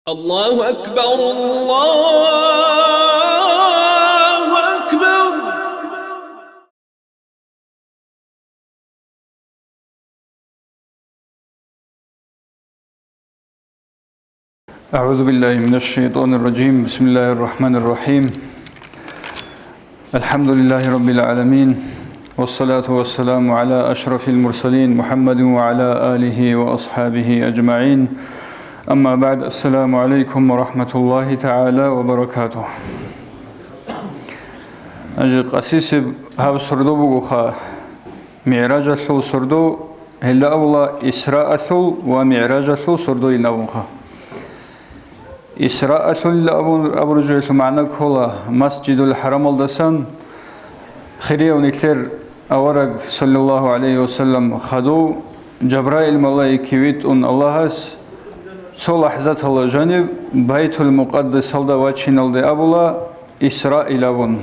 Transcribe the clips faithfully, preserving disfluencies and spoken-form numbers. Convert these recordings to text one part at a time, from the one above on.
الله أكبر، الله أكبر. أعوذ بالله من الشيطان الرجيم. بسم الله الرحمن الرحيم. الحمد لله رب العالمين. والصلاة والسلام على أشرف المرسلين محمد وعلى آله وأصحابه أجمعين. أما بعد، السلام عليكم ورحمة الله تعالى وبركاته. Ажи къасисеб гьаб сордо бугоха, МигӀражалъул сордо, гьелда абула Исраалъул ва МигӀражалъул сордойин абунха. Исраалъул абун абуржуялъул магӀна ккола Масжидул ХӀарамалдасан хириявнилъер авараг, саллаллагьу гӀалайгьи вассалам, хадув Жабраил малаике витӀун Аллагьас цо лахӀзаталда жаниб Байтул Мукъаддасалда вачиналде абула Исраил абун.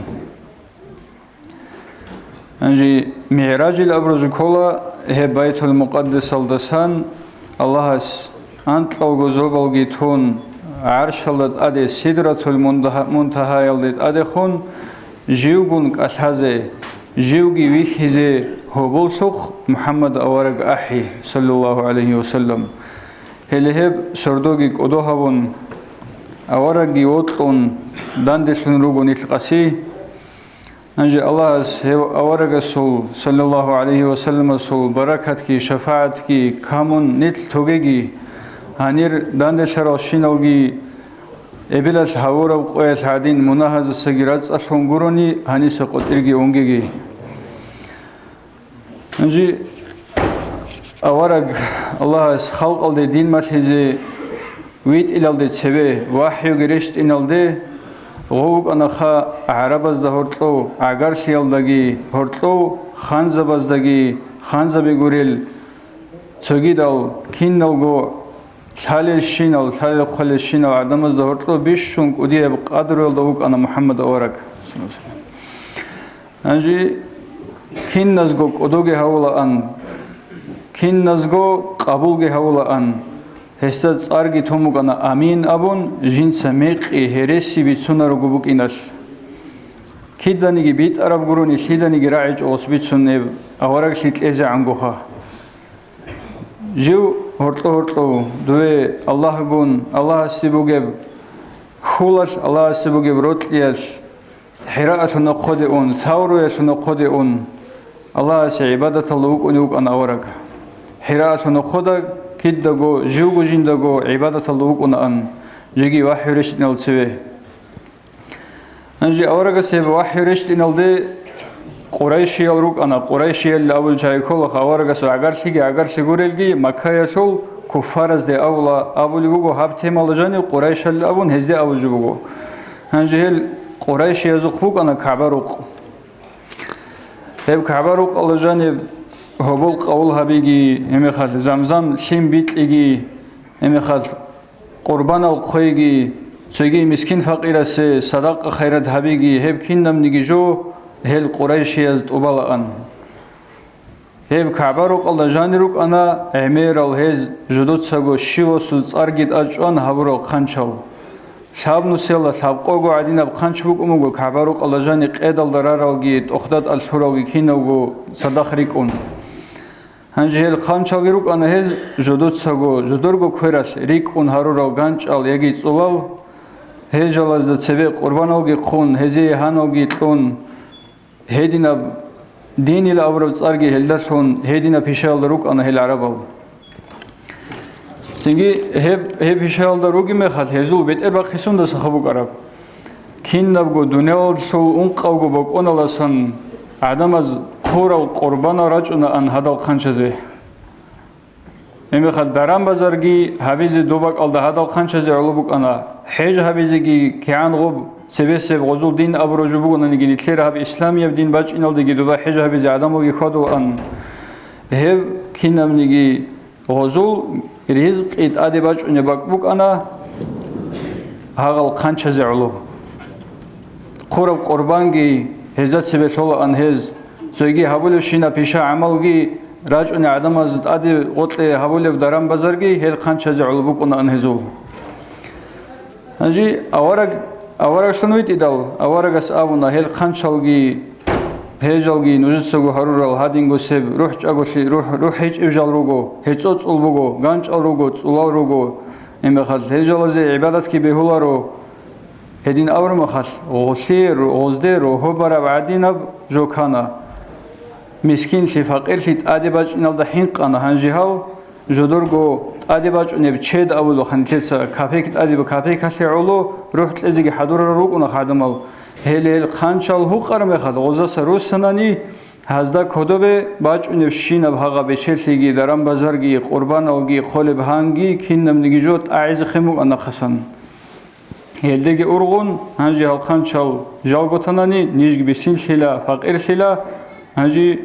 Гьанже МигӀражил абураб жо ккола гьеб Байтул Мукъаддасалдасан Аллагьас анкьавго зобалги тун, гӀаршалда тӀаде Сидратул Мунтагьаялде тӀадехун, живгун кӀалъазе, живги вихьизе гьоболлъухъ МухӀаммад авараг ахӀи, саллаллагьу гӀалайгьи вассалам. Гьеле гьеб сордоги кӀодо гьабун, аварагги вокьун, данделъун руго нилъ къаси. Гьанже Аллагьас гьев аварагасул, саллаллагьу гӀалайгьи вассаламасул, баракатги шафагӀатги камун нилъ тогеги, гьанир данделъаралщиналги эбелалъ гьавураб къоялъ гӀадин мунагьазасаги рацӀцӀалъун гурони, гьаниса къотӀирги унгеги. Гьанже авараг Аллагьас халкъалде дин малъизе витӀилалде цеве вахӀюги рещтӀиналде гъов вукӀанаха гӀарабазда гьоркьов, гӀагарлъиялдаги гьоркьов, ханзабаздаги ханзаби гурел, цогидал киналго лъалелщинал, лъалел-хъвалелщинал гӀадамазда гьоркьов бищун кӀудияб къадруялда вукӀана МухӀаммад авараг. Гьанже киназго кӀодоги гьавулаан, киназго къабулги гьавулаан, гьесда цӀарги тун букӀана Амин абун, жинца мекъи гьереси бицунарого букӀиналъ. Киданиги битӀараб гурони, лъиданиги рагӀичӀо гъос бицун гьеб авараглъи кьезегӀангоха. Жив гьоркьо-гьоркьов, дове Аллагьгун, Аллагьасе бугеб хьулалъ, Аллагьасе бугеб рокьиялъ, ХӀираалъул нохъоде ун, Савруялъул нохъоде ун, Аллагьасе гӀибадаталда вукӀунев вукӀана авараг. ХӀираалъул нохъода кидаго, живго жиндаго гӀибадаталда вукӀунаан, жеги вахӀю рещтӀинал цеве. Гьанже аварагас гьеб вахӀю рещтӀиналде къурайшиял рукӀана, къурайшиял абулел чагӀи кколаха, аварагасул гӀагарлъиги гӀагарлъи гурелги, Маккаялъул куффаразде абула, абулеб буго гьаб темалда жанив къурайшал абун гьезде абулеб жо буго. Гьанже гьел къурайшиязухъ букӀана КагӀба-рукъ. Гьеб КагӀба-рукъалда жаниб гьобол къабул гьабиги, гьебмехалъ замзам лъим бикьиги, гьебмехалъ къурбанал хъвейги, цоги мискин-факъирасе садакъа-хайрат гьабиги, гьеб кинабниги жо гьел къурайшияз тӀубалаан. Гьеб КагӀба-рукъалда жанир рукӀана гӀемерал гьез жодоцаго щивасул цӀарги тӀачӀван гьабурал хъанчал. Лъабнусела лъабкъого гӀадинаб хъанч букӀун буго КагӀба-рукъалда жани къедалда раралги, тӀохда тӀад лъуралги киналго цадахъ рикӀкӀун. Гьанже гьел хъанчалги рукӀана гьез жодоцаго, жодорго квералъ рикӀкӀун гьарурал ганчӀал яги цӀулал, гьел жалазда цебе къурбаналги хъун, гьезие гьаналги кьун, гьединаб динил абураб цӀарги гьелдалъун, гьединаб пишаялда рукӀана гьел гӀарабал. Цинги гьеб, гьеб пишаялда ругеб мехалъ, гьезул бетӀер бахъисундаса хабукӀараб. Кинабго дуниялалъул ункъавго бокӀоналасан гӀадамаз хъурал къурбанал рачӀунаан гьадал хъанчазе. Гьебмехалъ даран-базарги гьабизе доб бакӀалда гьадал хъанчазе гӀоло букӀана, хӀеж гьабизеги кигӀан гъоб цебесеб гъозул дин абураб жо бугонаниги, нилъер гьаб исламияб дин бачӀиналдеги доба хӀеж гьабизе гӀадамалги хьвадулаан. Гьеб кинабниги гъозул ризкъи тӀаде бачӀунеб бакӀ букӀана гьагъал хъанчазе гӀоло. Хъураб къурбанги гьезда цебе лъолаан гьез, цойги гьабулебщинаб пиша-гӀамалги рачӀуни гӀадамаз тӀаде гъоркье гьабулеб даран-базарги гьел хъанчазе гӀоло букӀунаан гьезул. Гьанже авараг, авараглъун витӀидал, аварагас абуна: «Гьел хъанчалги, гьел жалги нужецаго гьарурал гьадинго себ рухӀчӀаголъи-, рухӀ-, рухӀ гьечӀеб жал руго, гьел цӀоцӀул буго, ганчӀал руго, цӀулал руго». Гьебмехалъ гьел жалазе гӀибадатги бегьуларо. Гьедин абураб мехалъ, гъолъие, гъозде рогьо бараб гӀадинаб жо ккана. Мискинлъи, факъирлъи тӀаде бачӀиналда хӀинкъана. Гьанже гьал жодорго тӀаде бачӀунеб чед абулаха нилъеца, капек тӀаде, капекалъе гӀоло рухӀ кьезеги хӀадурарал рукӀуна гӀадамал. Гьеле гьел хъанчал гьукъараб мехалъ гъозаса руссанани, гьазда кодобе бачӀунебщинаб гьагъаб бечелъиги, даран-базарги, къурбаналги, хъолеб гьанги, кинабниги жо тӀагӀизехъин букӀана нахъасан. Гьелдеги ургъун, гьанже гьал хъанчал жалго танани, нижги бисинлъила, факъирлъила, гьанже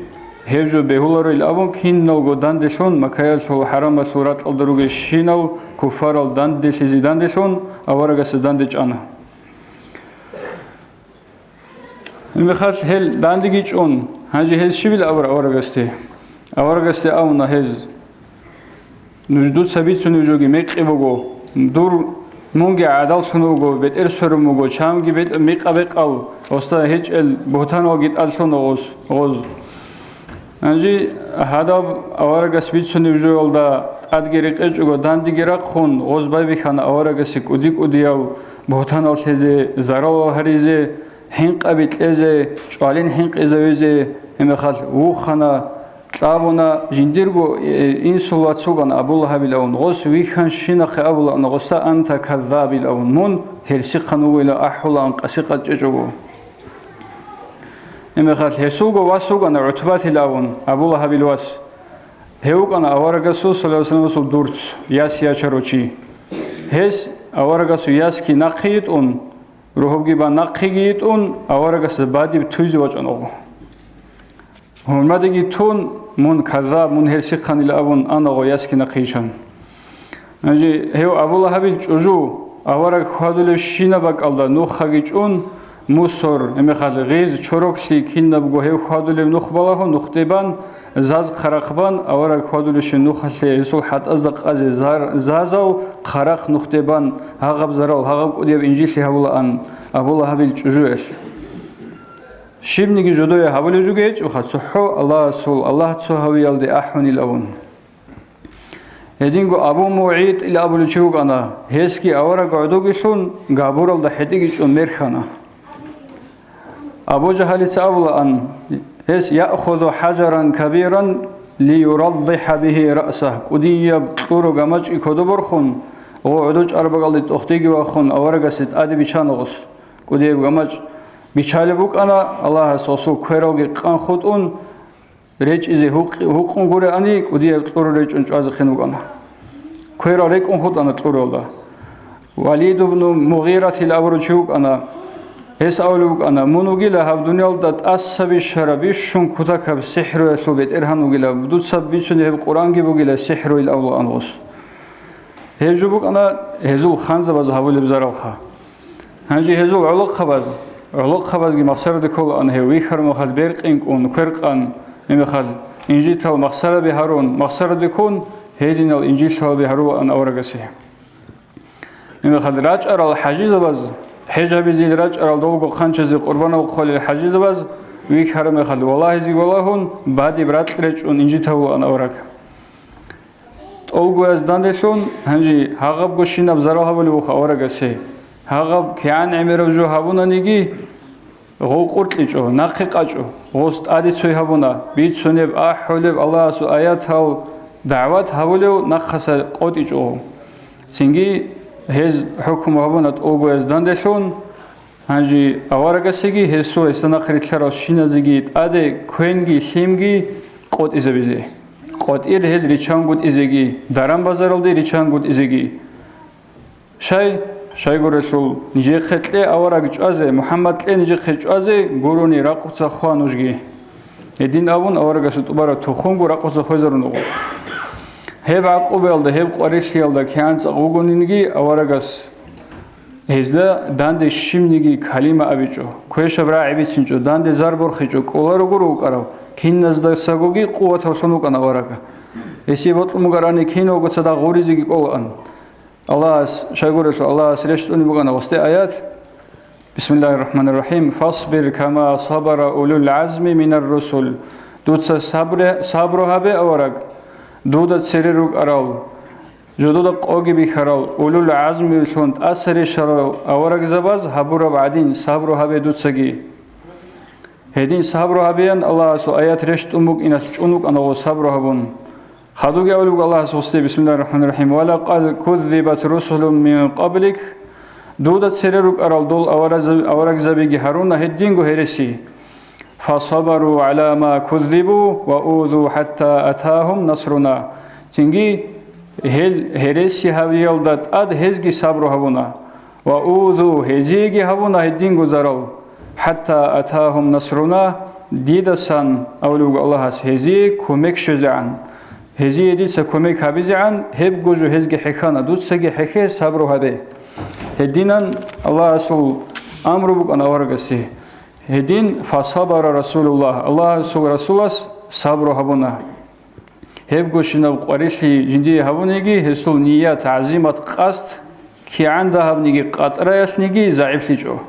гьеб жо бегьуларойил абун, киналго данделъун, Маккаялъул хӀарамалъул ракьалда ругелщинал куфарал данделъизе данделъун, аварагасда данде чӀана. Гьебмехалъ гьел дандеги чӀун, гьанже гьез щибил абура аварагасде? Аварагасде абуна гьез: «Нуж дуца бицунеб жоги мекъи буго. Дур, мунги гӀадаллъун вуго, бетӀер сверун вуго, чамги бетӀ-, микъа-бекъал, оста гьечӀел бугьтаналги тӀадлъуна гъос, гъоз». Гьанже гьадаб аварагас бицунеб жоялда тӀадги рекъечӀого, дандеги рахъун, гъоз байбихьана аварагасе кӀуди-кӀудиял бугьтанал лъезе, заралал гьаризе, хӀинкъаби кьезе, чӀвалин хӀинкъизавизе. Гьебмехалъ вухана, кьабуна, жиндирго, э, инсул вац вугана Абу Лагьабил авун. Гъос вихьанщинахъе абулаан гъоса: «Анта каззабил», – авун. «Мун гьерсихъан вугила, ахӀулаан къаси къачӀечӀого». Гьебмехалъ гьесулго вас вугана ГӀутбатил авун, Абу Лагьабил вас. Гьев вукӀана аварагасул, саллаллагьу гӀалайгьи вассалламасул, дурц, яс ячарав чи. Гьес аварагасул ясги нахъе йитӀун, рогьобги бан нахъеги йитӀун, аварагасда бадиб туйзе вачӀана гъо. Гьурмадеги тун, мун каззаб, мун гьерсихъанила абун ана гъо ясги нахъе йичӀан. Гьанже гьев Абу Лагьабил чӀужу, авараг хьвадулевщинаб бакӀалда нухаги чӀун, мусор, гьебмехалъ гъиз, чороклъи кинабго гьев хьвадулев нух балагьун, нухде бан, заз хъарахъ бан, авараг хьвадулевщин нухалъе гьесул хӀатӀазда къазе зар-, зазал хъарахъ нухде бан, гьагъаб зарал, гьагъаб кӀудияб инжитлъи гьабулаан Абу Лагьабил чӀужуялъ. Щибниги жодое гьабулев жугейчӀоха, цохӀо Аллагьасул, Аллагь цо гьавиялде ахӀунил авун. Гьединго Абу МугӀитӀил абулев чи вукӀана, гьесги авараг гӀодогелъун габуралда хӀетӀигичӀун мерхьана. Абу Жагьалица абулаан, гьес: «Яхузу хӀажаран кабиран лиюраддихӀа бигьи раъсагь», кӀудияб кьуру гамачӀги кодоборхун, гъо гӀодо чӀарбакӀалде тӀохтиги вахун, аварагасе тӀаде бичана гъос. КӀудияб гамачӀ бичалеб букӀана, Аллагьас гъосул квералги къан хутӀун, речӀизе гьукъ-, гьукъун гуреани, кӀудияб кьуру речӀун чӀвазехъин вукӀана. Кверал рекӀун хутӀана кьуралда. Валид ибн Мугъиратил абурав чи вукӀана. Гьес абулев вукӀана: «Мун вугила гьаб дуниялда тӀаса бищараб бищун кутакаб сихӀруялъул бетӀергьан вугила, дуца бицунеб гьеб Къуръанги бугила сихӀруйил авлаан гъос». Гьеб жо букӀана гьезул ханзабаз гьабулеб заралха. Гьанже гьезул гӀолохъабаз, гӀолохъабазги махсараде кколаан гьев, вихьараб мехалъ беркъинкӀун, кверкъан, гьебмехалъ инжитал махсараби гьарун, махсараде ккун, гьединал инжиллъалаби гьарулаан аварагасе. Гьебмехалъ рачӀарал хӀажизабаз, хӀеж гьабизил рачӀарал долго хъанчазе къурбанал хъвалел хӀажизабаз вихьараб мехалъ валагьизе валагьун, бадиб ракь речӀчӀун инжитавулаан авараг. ТӀолгояз данделъун, гьанже гьагъабго щинаб зарал гьабулев вуха аварагасе. Гьагъаб кигӀан гӀемераб жо гьабунаниги, гъов къуркьичӀо, нахъе къачӀо, гъос тӀаде цой гьабуна, бицунеб, ахӀулеб Аллагьасул аятал, дагӀват гьабулев нахъаса къотӀичӀо. Цинги гьез хӀукму гьабуна тӀолгояз данделъун, гьанже аварагасеги гьесул гьесда нахъ рилълъарал щиназеги тӀаде квенги лъимги къотӀизабизе. КъотӀир гьел риччангутӀизеги, даран-базаралде риччангутӀизеги. Щай? Щайгурелъул, нижехъе кье авараг чӀвазе, МухӀаммад кье нижехъе чӀвазе гурони ракъуца хва нужги. Гьедин абун аварагасул тӀубараб тухумго ракъуца хвезаруна гъо. Гьеб гӀакъубаялда, гьеб къварилъиялда кигӀан цӀакъ вугонинги аварагас гьезда данде щибниги калима абичӀо, квешаб рагӀи бицинчӀо, данде зар борхичӀо, кӀоларо гуро вукӀарав, киназдасагоги къуваталлъун вукӀана аварага. Гьесие бокьун бугарани киналго цадахъ гъуризеги кӀолаан. Аллагьас, щайгурелъул Аллагьас рещтӀунеб букӀана гъосде аят: «Бисмиллагьир рахӀманир рахӀим. Фасбир кама сабара улул гӀазми минар русул». Дуца сабре-, сабру гьабе, авараг, дуда цере рукӀарал, жодода къоги бихьарал, улул гӀазмивилъун тӀаса рещарал аварагзабаз гьабураб гӀадин сабру гьабе дуцаги. Гьедин сабру гьабеян Аллагьасул аят рещтӀун букӀиналъ чӀун вукӀана гъо сабру гьабун. Хадуги абулеб буго Аллагьас гъосде, бисмиллагьир рахӀманир рахӀим: «Ва лакъад куззибат русулун мин къаблик». Дуда цере рукӀарал дол авараз-, аварагзабиги гьаруна гьединго гьереси. «Фасабару гӀала ма куззибу ва узу хӀатта атагьум насруна». Цинги гьел гьереси гьавиялда тӀад гьезги сабру гьабуна. «Ва узу», гьезиеги гьабуна гьединго зарал, «хӀатта атагьум насруна», дидасан, абулеб буго Аллагьас, гьезие кумек щвезегӀан. Гьезие дица кумек гьабизегӀан, гьебго жо гьезги хӀехьана, дуцаги хӀехье, сабру гьабе. Гьединан Аллагьасул амру букӀана аварагасе. Гьедин, «фасабара Расулуллагь», Аллагьасул Расулас сабру гьабуна. Гьебгощинаб къварилъи жиндие гьабуниги, гьесул ният, гӀазимат, къасд кигӀан дагьабниги къатӀраялъниги загӀиплъичӀо.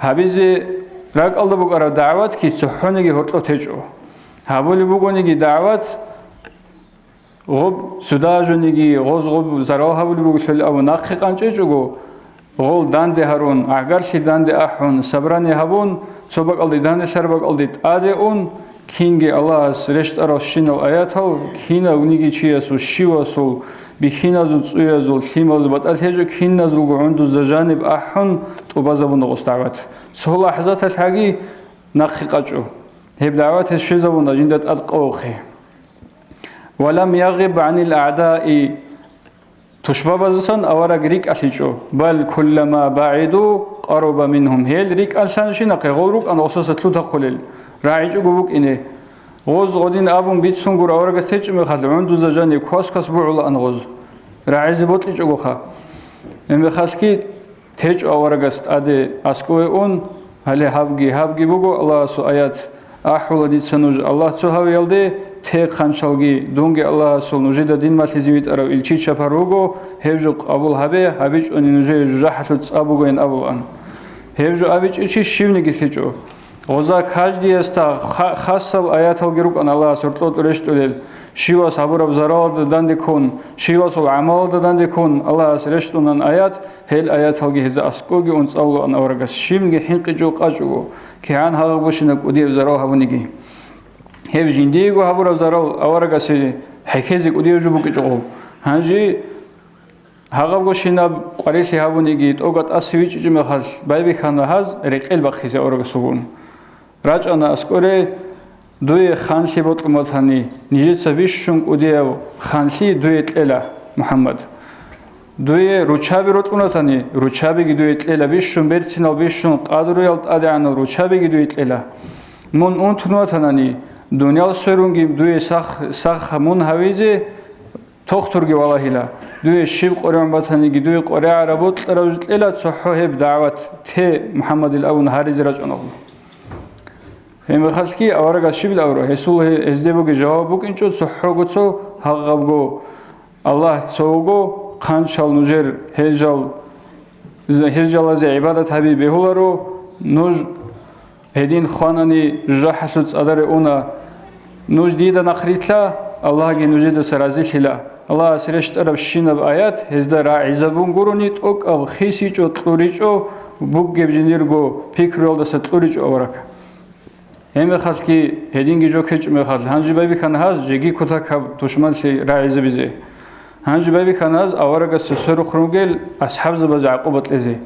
Гьабизе ракӀалда букӀараб дагӀватги цохӀониги гьоркьоб течӀо. Гьабулеб бугониги дагӀват, гъоб цо дажуниги, гъоз гъоб зарал гьабулеб бугелъул абун нахъе къанчӀечӀого, гъол данде гьарун, гӀагарлъи данде ахӀун, собрание гьабун, цо бакӀалде данделъараб бакӀалде тӀаде ун, кинги Аллагьас рещтӀарал щинал аятал, кинавниги чиясул, щивасул, бихьиназул, цӀуязул, лъималазул батӀалъи гьечӀо, киназулго гӀундузда жаниб ахӀун, тӀубазабуна гъос дагӀват. Цо лахӀзаталъ гьаги нахъе къачӀо. Гьеб дагӀват гьес щвезабуна жинда тӀад къоялъухъе. «Ва лам ягъиб гӀанил агӀдаи», тушбабаздасан авараг рикӀкӀалъичӀо, «бал куллама багӀиду къаруба мингьум», гьел рикӀкӀалъанщинахъе гъол рукӀана гъосаса лъутахъулел, рагӀичӀого букӀине. Гъоз гъодин абун бицун гуро аварагас течӀеб мехалъ, гӀундузда жаниб квас-квас бугӀулаан гъоз, рагӀизе бокьичӀогоха. Гьеб мехалъги течӀо аварагас тӀаде аскӀове ун, гьале гьабги, гьабги буго Аллагьасул аят. АхӀула дица нуж Аллагь цо гьавиялде, те хъанчалги, дунги Аллагьасул нужеда дин малъизе витӀарав илчи чапар вуго, гьеб жо къабул гьабе, гьабичӀони нужее жужахӀалъул цӀа бугоян абулаан. Гьеб жо абичӀев чи щивниги лъечӀо. Гъоза каждиясда ха-, хасаб аяталги рукӀана Аллагьас гьоркьоб рещтӀулел, щивас гьабураб заралалда данде ккун, щивасул гӀамалалда данде ккун Аллагьас рещтӀунан аят, гьел аяталги гьезда аскӀове ун цӀалулаан аварагас, щибниги хӀинкъичӀого къачӀого, кигӀан гьагъабгощинаб кӀудияб зарал гьабуниги. Гьеб жиндиего гьабураб зарал аварагасе хӀехьезе кӀудияб жо букӀичӀого. Гьанже гьагъабгощинаб къварилъи гьабуниги, тӀоба тӀаса вичӀичӀеб мехалъ байбихьана гьаз рекъел бахъизе аварагасулгун. РачӀана аскӀоре, дуе ханлъи бокьун батани, нижеца бищун кӀудияб ханлъи дуе кьела, МухӀаммад. Дуе руччаби рокьун батани, руччабиги дуе кьела, бищун берцинал, бищун къадруял тӀадегӀанал руччабиги дуе кьела. Мун унтун ватанани, дуниял сверунги дуе сах-, сах мун гьавизе, тохтурги валагьила. Дуе щиб къваригӀун батаниги, дуе къваригӀараб бокьараб жо кьела, цохӀо гьеб дагӀват те, МухӀаммадил, абун гьаризе рачӀунаго. Гьеб мехалъги аварагас щибил абура, гьесул гье-, гьезде бугеб жаваб букӀинчӀо цохӀого цо гьагъабго: Аллагь цо вуго, хъанчал нужер гьел жал-, з-, гьел жалазе гӀибадат гьаби бегьуларо, нуж Гьедин хванани, жужахӀалъул цӀадаре уна. Нуж дида нахърилъа, Аллагьги нужедаса разилъила. Аллагьас рещтӀарабщинаб аят гьезда рагӀизабун гурони, тӀокӀаб хисичӀо, кьуричӀо, бугеб жиндирго пикруялдаса кьуричӀо авараг. Гьеб мехалъги гьединги жо ккечӀеб мехалъ, гьанже байбихьана гьаз жеги кутакаб тушманлъи рагӀизабизе. Гьанже байбихьана гьаз аварагасда сверухъ ругел асхӀабзабазе гӀакъуба кьезе.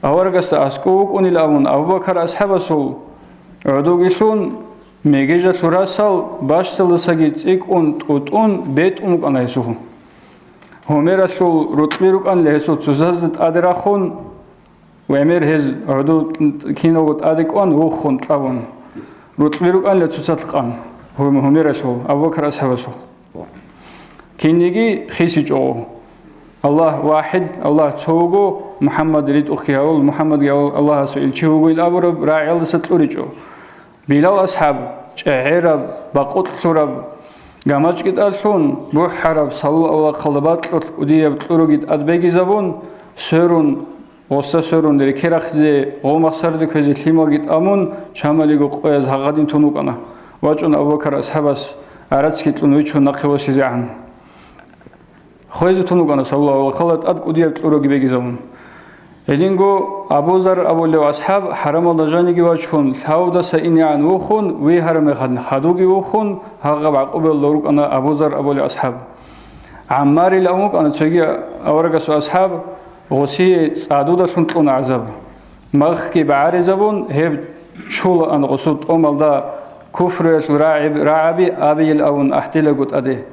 Аварагасда аскӀов вукӀунил абун, Абу-Бакар асхӀабасул гӀодовги лъун, мегежалъул расал бащдалдасаги цӀикӀкӀун тӀутӀун бетӀун вукӀана гьесул. Гьумералъул рукьби рукӀанила гьесул цоцазда тӀаде рахун, гӀемер гьез гӀодов киналго тӀаде кӀван, вухун, кьавун. Рукьби рукӀанила цоцалъ къан, гьум-, гьумералъул, Абу-Бакар асхӀабасул. Кинниги хисичӀого. Аллагь вахӀид, Аллагь цо вуго, МухӀаммад ритӀухъги гьавул, МухӀаммадги гьавул Аллагьасул илчи вуго ил абураб рагӀиялдаса кьуричӀо. Билал асхӀаб, чӀегӀераб, бакъулъ лъураб, ГамачӀги тӀадлъун, бухӀараб салул авлахъалда бакьулъ кӀудияб кьуруги тӀад бегизабун, сверун, гъоса сверун рекерахъизе, гъомахъ сарде кквезе лъималги тӀамун, чамалиго къояз гьагъадин тун вукӀана. ВачӀун Абу-Бакар асхӀабас гӀарацги кьун вичун нахъе восизегӀан. Хвезе тун вукӀана салул авлахъалда тӀад кӀудияб кьуруги бегизабун. Гьединго Абу Зар абулев асхӀаб хӀарамалда жаниги вачун, лъавдаса инегӀан вухун, вигьараб мехалъ хадуги вухун, гьагъаб гӀакъубаялда рукӀана Абу Зар абулев асхӀаб. ГӀаммарил абун вукӀана цоги аварагасул асхӀаб, гъосие цӀадудалъун кьуна гӀазаб. Махги багӀаризабун, гьеб чулаан гъосул тӀомалда куфруялъул рагӀаб-, рагӀаби абейил абун ахӀдилаго тӀаде.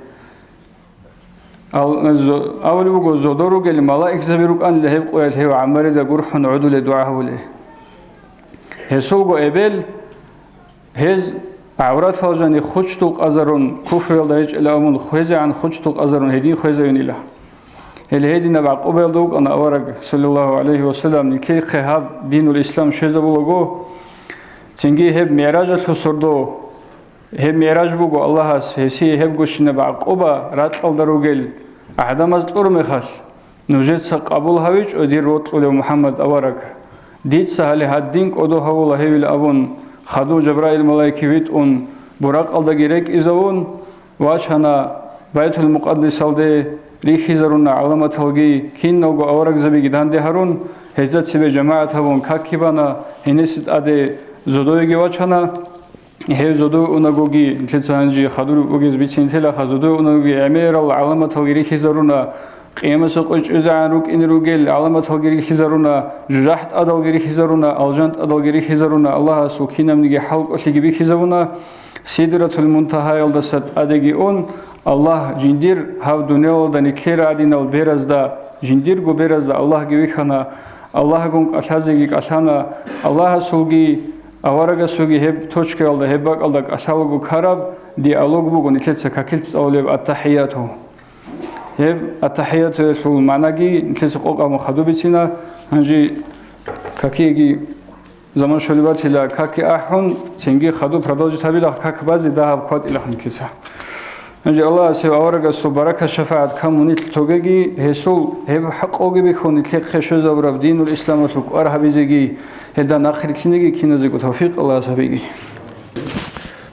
Ал-, зо-, абулеб буго, зодо ругел малаикзаби рукӀанила гьеб къоялъ гьев ГӀаммарида гурхӀун гӀодулел дугӀа гьабулей. Гьесулго эбел, гьез гӀавратал жани хучдул къазарун, куфруялда гьечӀила абун, хвезегӀан хучдул къазарун гьедин хвезавинила. Гьел гьединаб гӀакъубаялда вукӀана авараг, саллаллагьу гӀалайгьи вассалам, нилъехъе гьаб динул ислам щвезабулаго, цинги гьеб МигӀражалъул сордо, Гьеб МигӀраж буго Аллагьас гьесие гьебгощинаб гӀакъуба ракьалда ругел гӀадамаз кьур мехалъ, нужеца къабул гьавичӀо, дир рокьулев МухӀаммад авараг. Дица гьале гьадин кӀодо гьавула гьевил абун, хадув Жабраил малайки витӀун, Буракъалдаги рекӀизавун, вачана Байтул-Мукъаддасалде, рихьизаруна гӀаламаталги, киналго аварагзабиги данде гьарун, гьезда цебе жамагӀат гьабун какги бана, гьениса тӀаде зодоеги вачана. Гьев зодове унагоги, нилъеца гьанже хадур бугез бицинлъилаха, зодове унагоги гӀемерал гӀаламаталги рихьизаруна, къиямасеб къо чӀезегӀан рукӀине ругел гӀаламаталги рихьизаруна, жужахӀ тӀадалги рихьизаруна, алжан тӀадалги рихьизаруна, Аллагьасул кинабниги хӀалкӀолъиги бихьизабуна, Сидратул Мунтагьаялдаса тӀадеги ун, Аллагь жиндир гьаб дуниялалда нилъер гӀадинал беразда, жиндирго беразда Аллагьги вихьана, Аллагьгун кӀалъазеги кӀалъана, Аллагьасулги Аварагасулги гьеб точкаялда, гьеб бакӀалда кӀалъалаго ккараб диалог буго нилъеца какилъ цӀалулеб аттахӀияту. Гьеб аттахӀиятуялъул магӀнаги нилъеца къокъ абун хадуб бицина. Гьанже какиги заман щолеб батила, каки ахӀун, цинги хадуб продолжить гьабила, как базе дагьаб кватӀилаха нилъеца. Гьанже Аллагьас гьев аварагасул баракат-шафагӀат камун нилъ тогеги, гьесул гьеб хӀакъалги бихьун, нилъехъе щвезабураб динул исламалъул кӀвар гьабизеги, гьелда нахърилълъинеги киназего тавфикъ Аллагьас гьабеги.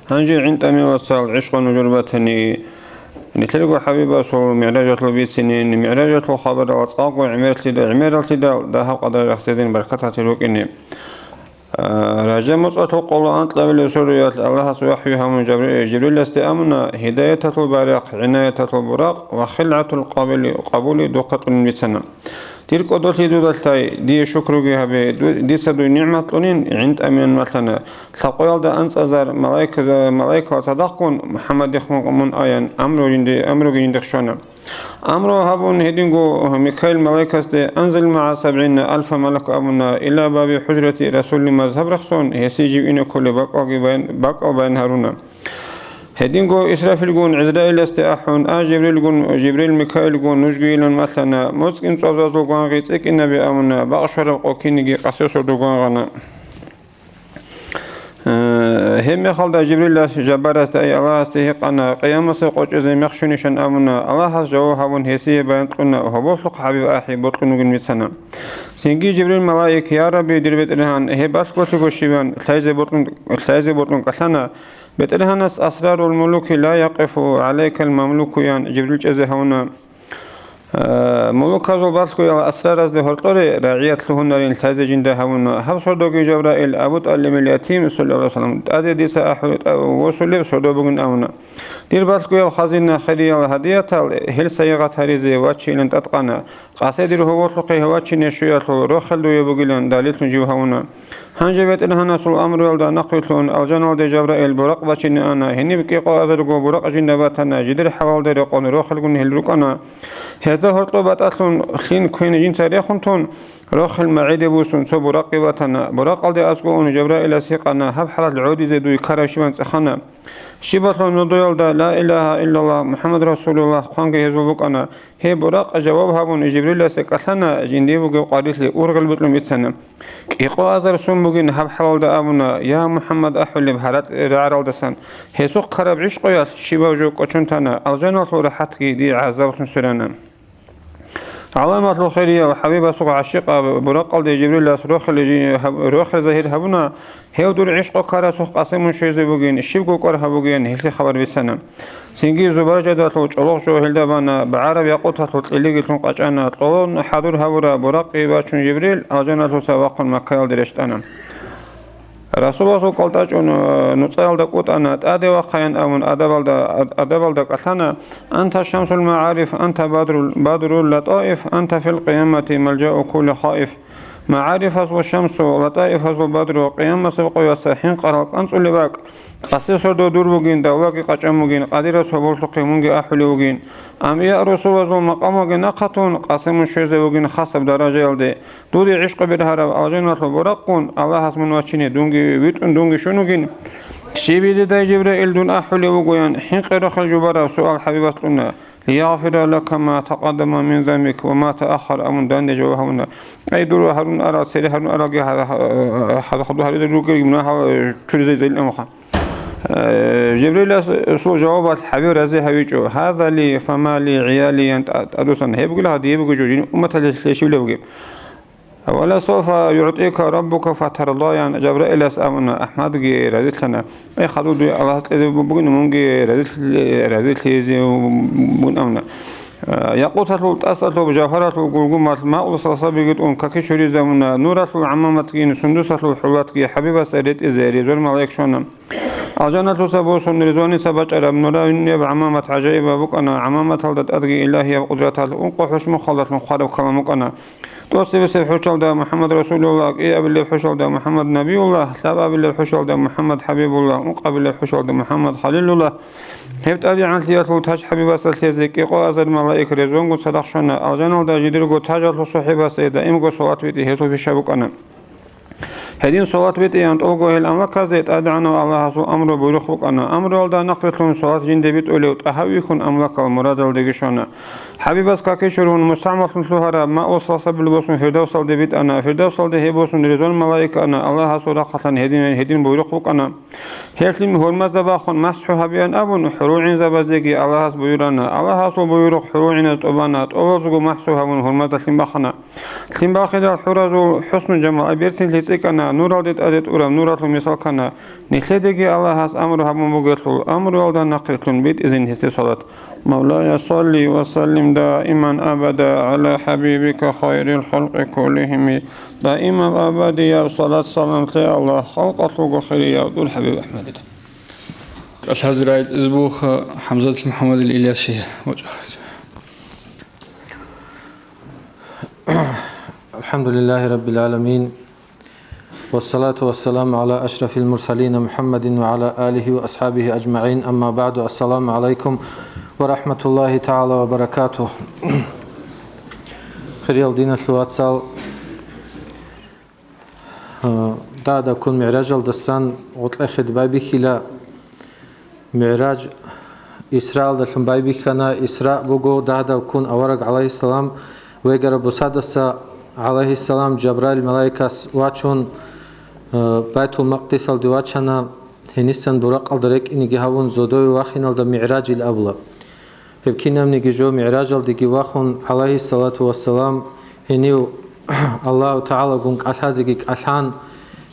Гьанже гӀинтӀамиласал гӀишкъу нужер батани, нилъерго ХӀабибасул мигӀражалъул бицинин, мигӀражалъул хабарал цӀакъго гӀемерлъида-, гӀемераллъидал дагьаб къадар рахсезин баркаталъе рукӀине. А, Ражаб моцӀалъул къоло анкьабилеб сураялъ Аллагьас вахӀю гьабун Жабри-, Жибриласде амуна, гьидаяталъул байрахъ, гӀинаяталъул буракъ ва хилгӀатул къабули, къабули духъа кьунин бицана. Дир кӀодолъи дуда лъай, дие шукруги гьабе, ду-, дица дуе нигӀмат кьунин, гӀинтӀамилан малъана. Лъабкъоялда анцӀазар малаикза-, малаикал цадахъгун МухӀаммадихъ мун аян, амру жинди-, амруги жиндихъ щвана. Амру гьабун гьединго Микаил малаикасде, «Анзил магӀа сабгӀина алфа малак», абуна, ила баби хӀужрати Расулли мазгьаб рахсон, гьесие жив ине кколеб бакӀалги баян, бакӀал баян гьаруна. Гьединго Исрафилгун ГӀизраиласде ахӀун, а Жибрилгун, Жибрил Микаилгун нужгийилан малъана, моцӀ кӀинцӀабазул гвангъи цӀикӀкӀинаби абуна, бакъ щвараб къо киниги къасе сордо гвангъана. Э, гьеб мехалда Жибрилас Жаббарасда, ай Аллагьасде гьикъана, къиямасеб къо чӀезе мех щунищан абуна, Аллагьас жаваб гьабун гьесие баян кьуна, гьоболлъухъ ХӀабиб ахӀи бокьун вугин бицана. Цинги Жибрил малаик, я Рабби, дир БетӀергьан, гьеб балъголъиго щибан, лъайзе бокьун, лъайзе бокьун кӀалъана, БетӀергьанас асрарул мулуки ла якъифу гӀалайкал мамлуку, ян Жибрил чӀезе гьавуна. Э, мулуказул балъгоял асраразде гьоркьоре рагӀият лъугьунарин лъазе жинда гьавуна. Гьаб сордоги Жабраил Абу ТӀалибил ятим, саллаллагьу гӀалайгьи ва саллам, тӀаде дица ахӀу-, тӀа-, восулеб сордо бугин абуна. Дир балъгоял хазина, хириял гьадиятал гьел сайигъат гьаризе ваччейилан тӀадкъана. Къасе дир гьоболлъухъе гьев ваччине щуялъул рохел дуе бугилан далиллъун жив гьавуна. Гьанже БетӀергьанасул амруялда нахъвилълъун алжаналде Жабраил буракъ бачине ана, гьениб кӀикъоазарго буракъ жинда батана, жидер хӀалалде рекъон рохелгун гьел рукӀана. Гьезда гьоркьоб батӀалъун лъин квен жинца рехун тун, рохел магӀиде бусун цо буракъги батана. Буракъалде аскӀов ун Жабраилас гьикъана, гьаб хӀалалъ гӀодизе дуе ккараб щибан цӀехана. Щибалъул нудуялда «Ла илагьа иллаллагь, МухӀаммад расулуллагь» хъванги гьезул букӀана. Гьеб буракъ жаваб гьабун, Жибриласе кӀалъана, жиндие бугеб къварилъи ургъел битӀун бицана. КӀикъоазар сон бугин гьаб хӀалалда абуна: «Я МухӀаммад», ахӀулеб гьаракь рагӀаралдасан. Гьесухъ ккараб гӀишкъуялъ щибаб жо кӀочон тана, алжаналъул рахӀатги дие гӀазаблъун сверана. ГӀаламалъул хирияв ХӀабибасухъ гӀащикъаб буракъалде Жибрилас рохел жи-, гьаб-, рохел загьир гьабуна, гьев дур гӀишкъу ккарасухъ къасимун щвезе бугин, щибго кӀвар гьабугин, гьелъие хабар бицана. Цинги зубаржадалъул чӀолохъ жо гьелда бана, багӀараб якъуталъул кьилиги лъун къачӀана, кьолон хӀадур гьавураб буракъги бачун Жибрил алжаналъуса вахъун Маккаялде рещтӀана. Расуласул кӀалтӀа чӀун, э, нуцӀаялда кӀутӀана, тӀаде вахъаян абун адабалда, ад-, адабалда кӀалъана: «Анта шамсул магӀариф, анта бадрул, бадрул латӀаиф, анта фил къиямати малжау кулли хаиф». МагӀарифазул шамсу, латӀаифазул бадру, къиямасеб къояса хӀинкъарал кӀанцӀулеб бакӀ, къаси сордо дур бугин, давлаги къачӀан бугин, къадирас гьоболлъухъе мунги ахӀулев вугин. Амбия-русулазул макъамалги нахъатун, къасимун щвезе вугин хасаб даражаялде. Дуде гӀишкъу бергьараб алжаналъул буракъун, Аллагьас мун вачине дунги витӀун, дунги щун вугин. Щиб жидедай, Жибраил, дун ахӀулев вугоян, хӀинкъи рохел жубараб суал ХӀабибас кьуна: «Лиягъфира лака ма такъаддама мин занбик ва ма тааххар», амун данде жаваб гьабуна. Ай, дур гьарун арал, цере гьарун аралги гьа-, гьа-, гьа-, гьадухъ гьарулел ругел мунагьал чуризе зайилан муха. Э, Жибриласул жавабалъ ХӀабиб рази гьавичӀо: «Гьаза ли, фама ли, гӀияли», ян тӀа-, тӀадвуссана. Гьеб бугила гьадие бугеб жо, дин умматалъе лъе-, щивлеб бугеб. «Ва ла савфа югӀтика раббука фатарда», ян Жабраилас абуна, АхӀмадги разилъана. Ай, хадув дуе Аллагьас кьезе бугин, мунги разилъ-, разилъизе бугин абуна. Э, якъуталъул тӀасалъуб, жавгьаралъул гулгумалъ, маул салсабиги тӀун каки чуризе абуна, нуралъул гӀамаматгин, сундусалъул хӀулатги ХӀабибасда ретӀизе резор малаик щвана. Алжаналъуса босун Ризваница бачӀараб нураниб гӀамамат гӀажаибаб букӀана, гӀамаматалда тӀадги илагьияб къудраталъ ункъо хӀушмухъалдалъун хъвараб калам букӀана. ТӀоцебесеб хӀушалда МухӀаммад Расулуллагь, кӀиабилеб хӀушалда МухӀаммад Набиюллагь, лъабабилеб хӀушалда МухӀаммад ХӀабибуллагь, ункъабилеб хӀушалда МухӀаммад Халилуллагь. Гьеб тӀадегӀанлъиялъул таж ХӀабибасда лъезе кӀикъоазар малаик резонго цадахъ щвана, алжаналда жидерго тажалъул сохӀибасда даимго салат битӀи гьесул пиша букӀана. Гьедин салат битӀеян тӀолго гьел амлаказде ТӀадегӀанав Аллагьасул амру-буйрухъ букӀана. Амруялда нахърилълъун салат жинде битӀулев тӀагьавихьун амлакал мурадалдеги щвана. ХӀабибас каки чурун, мустагӀмаллъун лъугьараб маул салсабил босун Фирдавсалде битӀана. Фирдавсалде гьеб босун Ризван малаик ана, Аллагьасул рахъалъан гьедин, гьедин буйрухъ букӀана. Гьелъ гьурмазда бахун масхӀу гьабеян абун, хӀурулгӀинзабаздеги Аллагьас буюрана. Аллагьасул буюрухъ хӀурулгӀиназ тӀубана, тӀолазго масхӀу гьабун, гьурмазда лъим бахана. Лъим бахидал хӀуразул хӀусну-жамал, ай, берцинлъи цӀикӀкӀана, нуралде тӀаде тӀураб нуралъул мисал ккана. Нилъедеги Аллагьас амру гьабун бугелъул, амруялда нахърилълъун битӀизин гьесде салат. Мавлая, салли ва саллим даиман абада гӀала хӀабибика хайрил халкъи куллихими. Даимаб абадияб салат-салам лъе Аллагь, халкъалъулго хирияв дур ХӀабиб АхӀмадида. КӀалъазе рагӀи кьезе бугоха ХӀамзат МухӀаммадил Илясие вачӀахъе. الحمد لله رب العالمين. والصلاة والسلام على أشرف المرسلين محمد وعلى آله وأصحابه أجمعين. أما بعد. السلام عليكم ورحمة الله تعالى وبركاته. Хириял диналъул вацал, Дагьдаб ккун МигӀражалдасан гъоркьехеде байбихьила. МигӀраж Исраалдалъун байбихьана. Исра буго дагьдаб ккун авараг, гӀалайгьиссалам, вегараб бусадаса, гӀалайгьиссалам, Жабраил малаикас вачун, э, Байтул-Макъдисалде вачана, гьенисан буракъалда рекӀинеги гьавун, зодове вахиналда МигӀражил абула. Гьеб кинабниги жо МигӀражалдеги вахун, гӀалайгьиссалату вассалам, гьенив Аллагьу ТагӀалагун кӀалъазеги кӀалъан,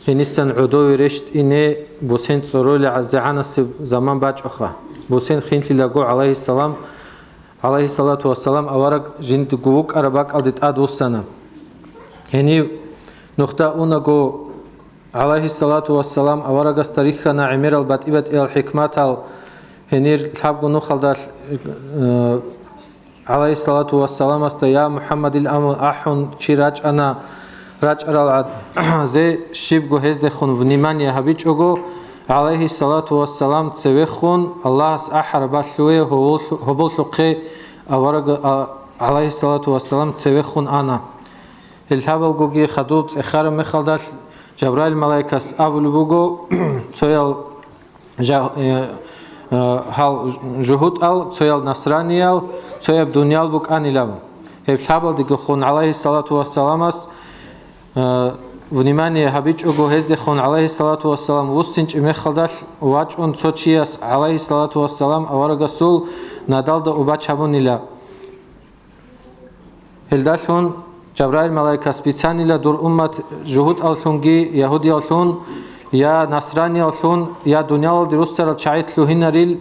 гьенисан гӀодове рещтӀине бусен цӀоройла гӀазегӀанасеб заман бачӀаха. Бусен хинлъилаго гӀалайгьиссалам, гӀалайгьиссалату вассалам, авараг жиндиго вукӀараб бакӀалде тӀадвуссана. Гьенив нухда унаго, гӀалайгьиссалату вассалам, аварагасда рихьана гӀемерал батӀи-батӀиял хӀикматал. Гьенир лъабго нухалда, э, гӀалайгьиссалату вассаламасда: «Я МухӀаммадил амун», ахӀун чи рачӀана, рачӀарал гӀадзе щибго гьездехун внимание гьабичӀого, гӀалайгьиссалату вассалам цевехун, Аллагьас ахӀараб балъуве гьоболлъу-, гьоболлъухъе авараг, а, гӀалайгьиссалату вассалам цевехун ана. Гьел лъабалгоги хадуб цӀехараб мехалдалъ, Жабраил малаикас абулеб буго, цоял жа-, э, Э, гьал жугьутӀал, цоял насраниял, цояб дуниял букӀанилан. Гьеб лъабалдегохун гӀалайгьиссалату вассаламас, э, внимание гьабичӀого гьездехун гӀалайгьиссалату вассалам вуссинчӀеб мехалдалъ вачӀун цо чияс гӀалайгьиссалату вассалам аварагасул надалда убач гьабунила. Гьелдалъун Жабраил малаикас бицанила дур уммат жугьутӀаллъунги ягьудияллъун, я насранияллъун, я дуниялалде руссарал чагӀи лъугьинарил,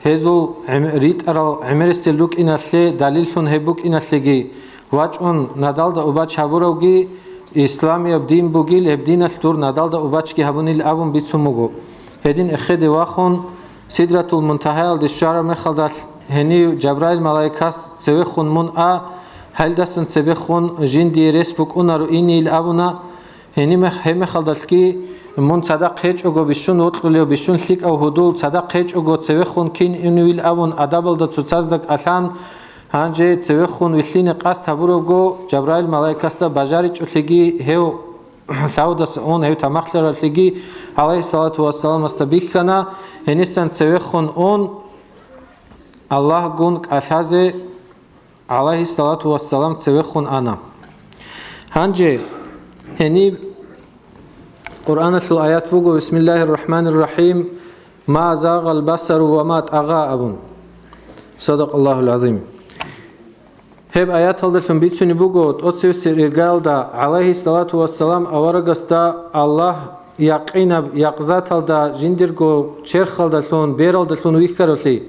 гьезул гӀем-, ритӀарал гӀемерисел рукӀиналъе далиллъун гьеб букӀиналъеги, вачӀун надалда убач гьабуравги, исламияб дин бугил, гьеб диналъ дур надалда убачги гьабунил абун бицун буго. Гьедин эхеде вахун, Сидратул Мунтагьаялде щвараб мехалдалъ, гьенив Жабраил малаикас цевехун мун а, гьелдасан цебехун жиндие рес букӀунаро инейил абуна. Гьениб мех-, гьеб мехалдалъги мун цадахъ гьечӀого бищун вокьулев, бищун лъикӀав гьудул цадахъ гьечӀого цевехун кин иневил абун адабалда цоцазда кӀалъан, гьанже цевехун вилълъине къасд гьабуравго Жабраил малаикасда бажаричӀолъиги гьев лъавдаса ун гьев тамахлъаралъеги, гӀалайгьиссалату вассаламасда бихьана, гьенисан цевехун ун, Аллагьгун кӀалъазе, гӀалайгьиссалату вассалам, цевехун ана. Гьанже гьениб Къуръаналъул аят буго: «Бисмиллагьир рахӀманир рахӀим, ма загъал басару ва ма тӀагъа», – абун. Садакъаллагьул гӀазим. Гьеб аяталдалъун бицунеб буго, тӀоцевесеб иргаялда гӀалайгьиссалату вассалам аварагасда Аллагь якъинаб якъзаталда жиндирго черхалдалъун, бералдалъун вихьаравлъи.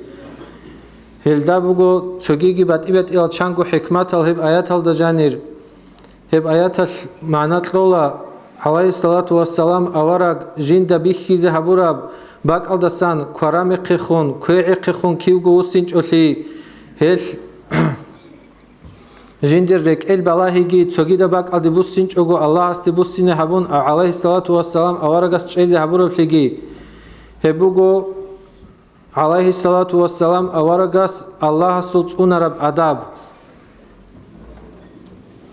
Гьелда буго цогиги батӀи-батӀиял чанго хӀикматал гьеб аяталда жанир. Гьеб аяталъ магӀна кьола, гӀалайгьиссалату вассалам авараг жинда бихьизе гьабураб бакӀалдасан кварамехъехун, квегӀехъехун кивго вуссинчӀолъи, гьелъ жиндир рекӀел балагьиги цогидаб бакӀалде буссинчӀого Аллагьасде буссине гьабун, гӀалайгьиссалату вассалам аварагас чӀезе гьабураблъиги. Гьеб буго, гӀалайгьиссалату вассалам аварагас Аллагьасул цӀунараб адаб.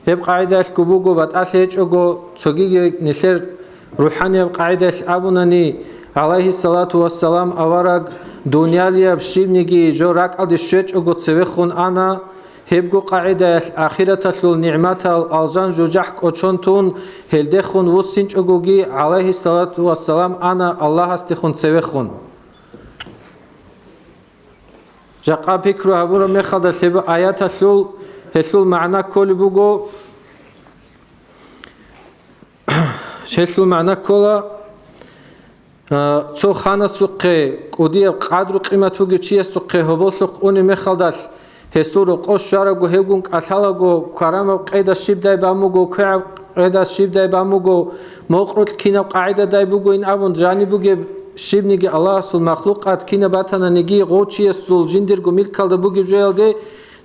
Гьеб къагӀидаялъго буго, батӀалъи гьечӀого, цогиги нилъер рухӀанияб къагӀидаялъ абунани, гӀалайгьиссалату вассалам авараг дуниялияб щибниги жо ракӀалде щвечӀого цевехун ана, гьебго къагӀидаялъ ахираталъул нигӀматал алжан-жужахӀ кӀочон тун, гьелдехун вуссинчӀогоги, гӀалайгьиссалату вассалам ана Аллагьасдехун цевехун. Жакъа пикру гьабураб мехалда, лъеб аяталъул гьелъул магӀна кколеб буго, гьелъул магӀна ккола, а, цо ханасухъе, кӀудияб къадру-къимат бугев чиясухъе гьоболлъухъ унеб мехалдалъ, гьесул рокъов щварабго, гьевгун кӀалъалаго, кварамаб къеда щибдай бан буго, квегӀаб къеда щибдай бан буго, мокърукь кинаб къагӀидадай бугоин абун, жаниб бугеб щибниги Аллагьасул махлукъат кинаб батананиги, гъов чиясул жиндирго милкалда бугеб жоялде,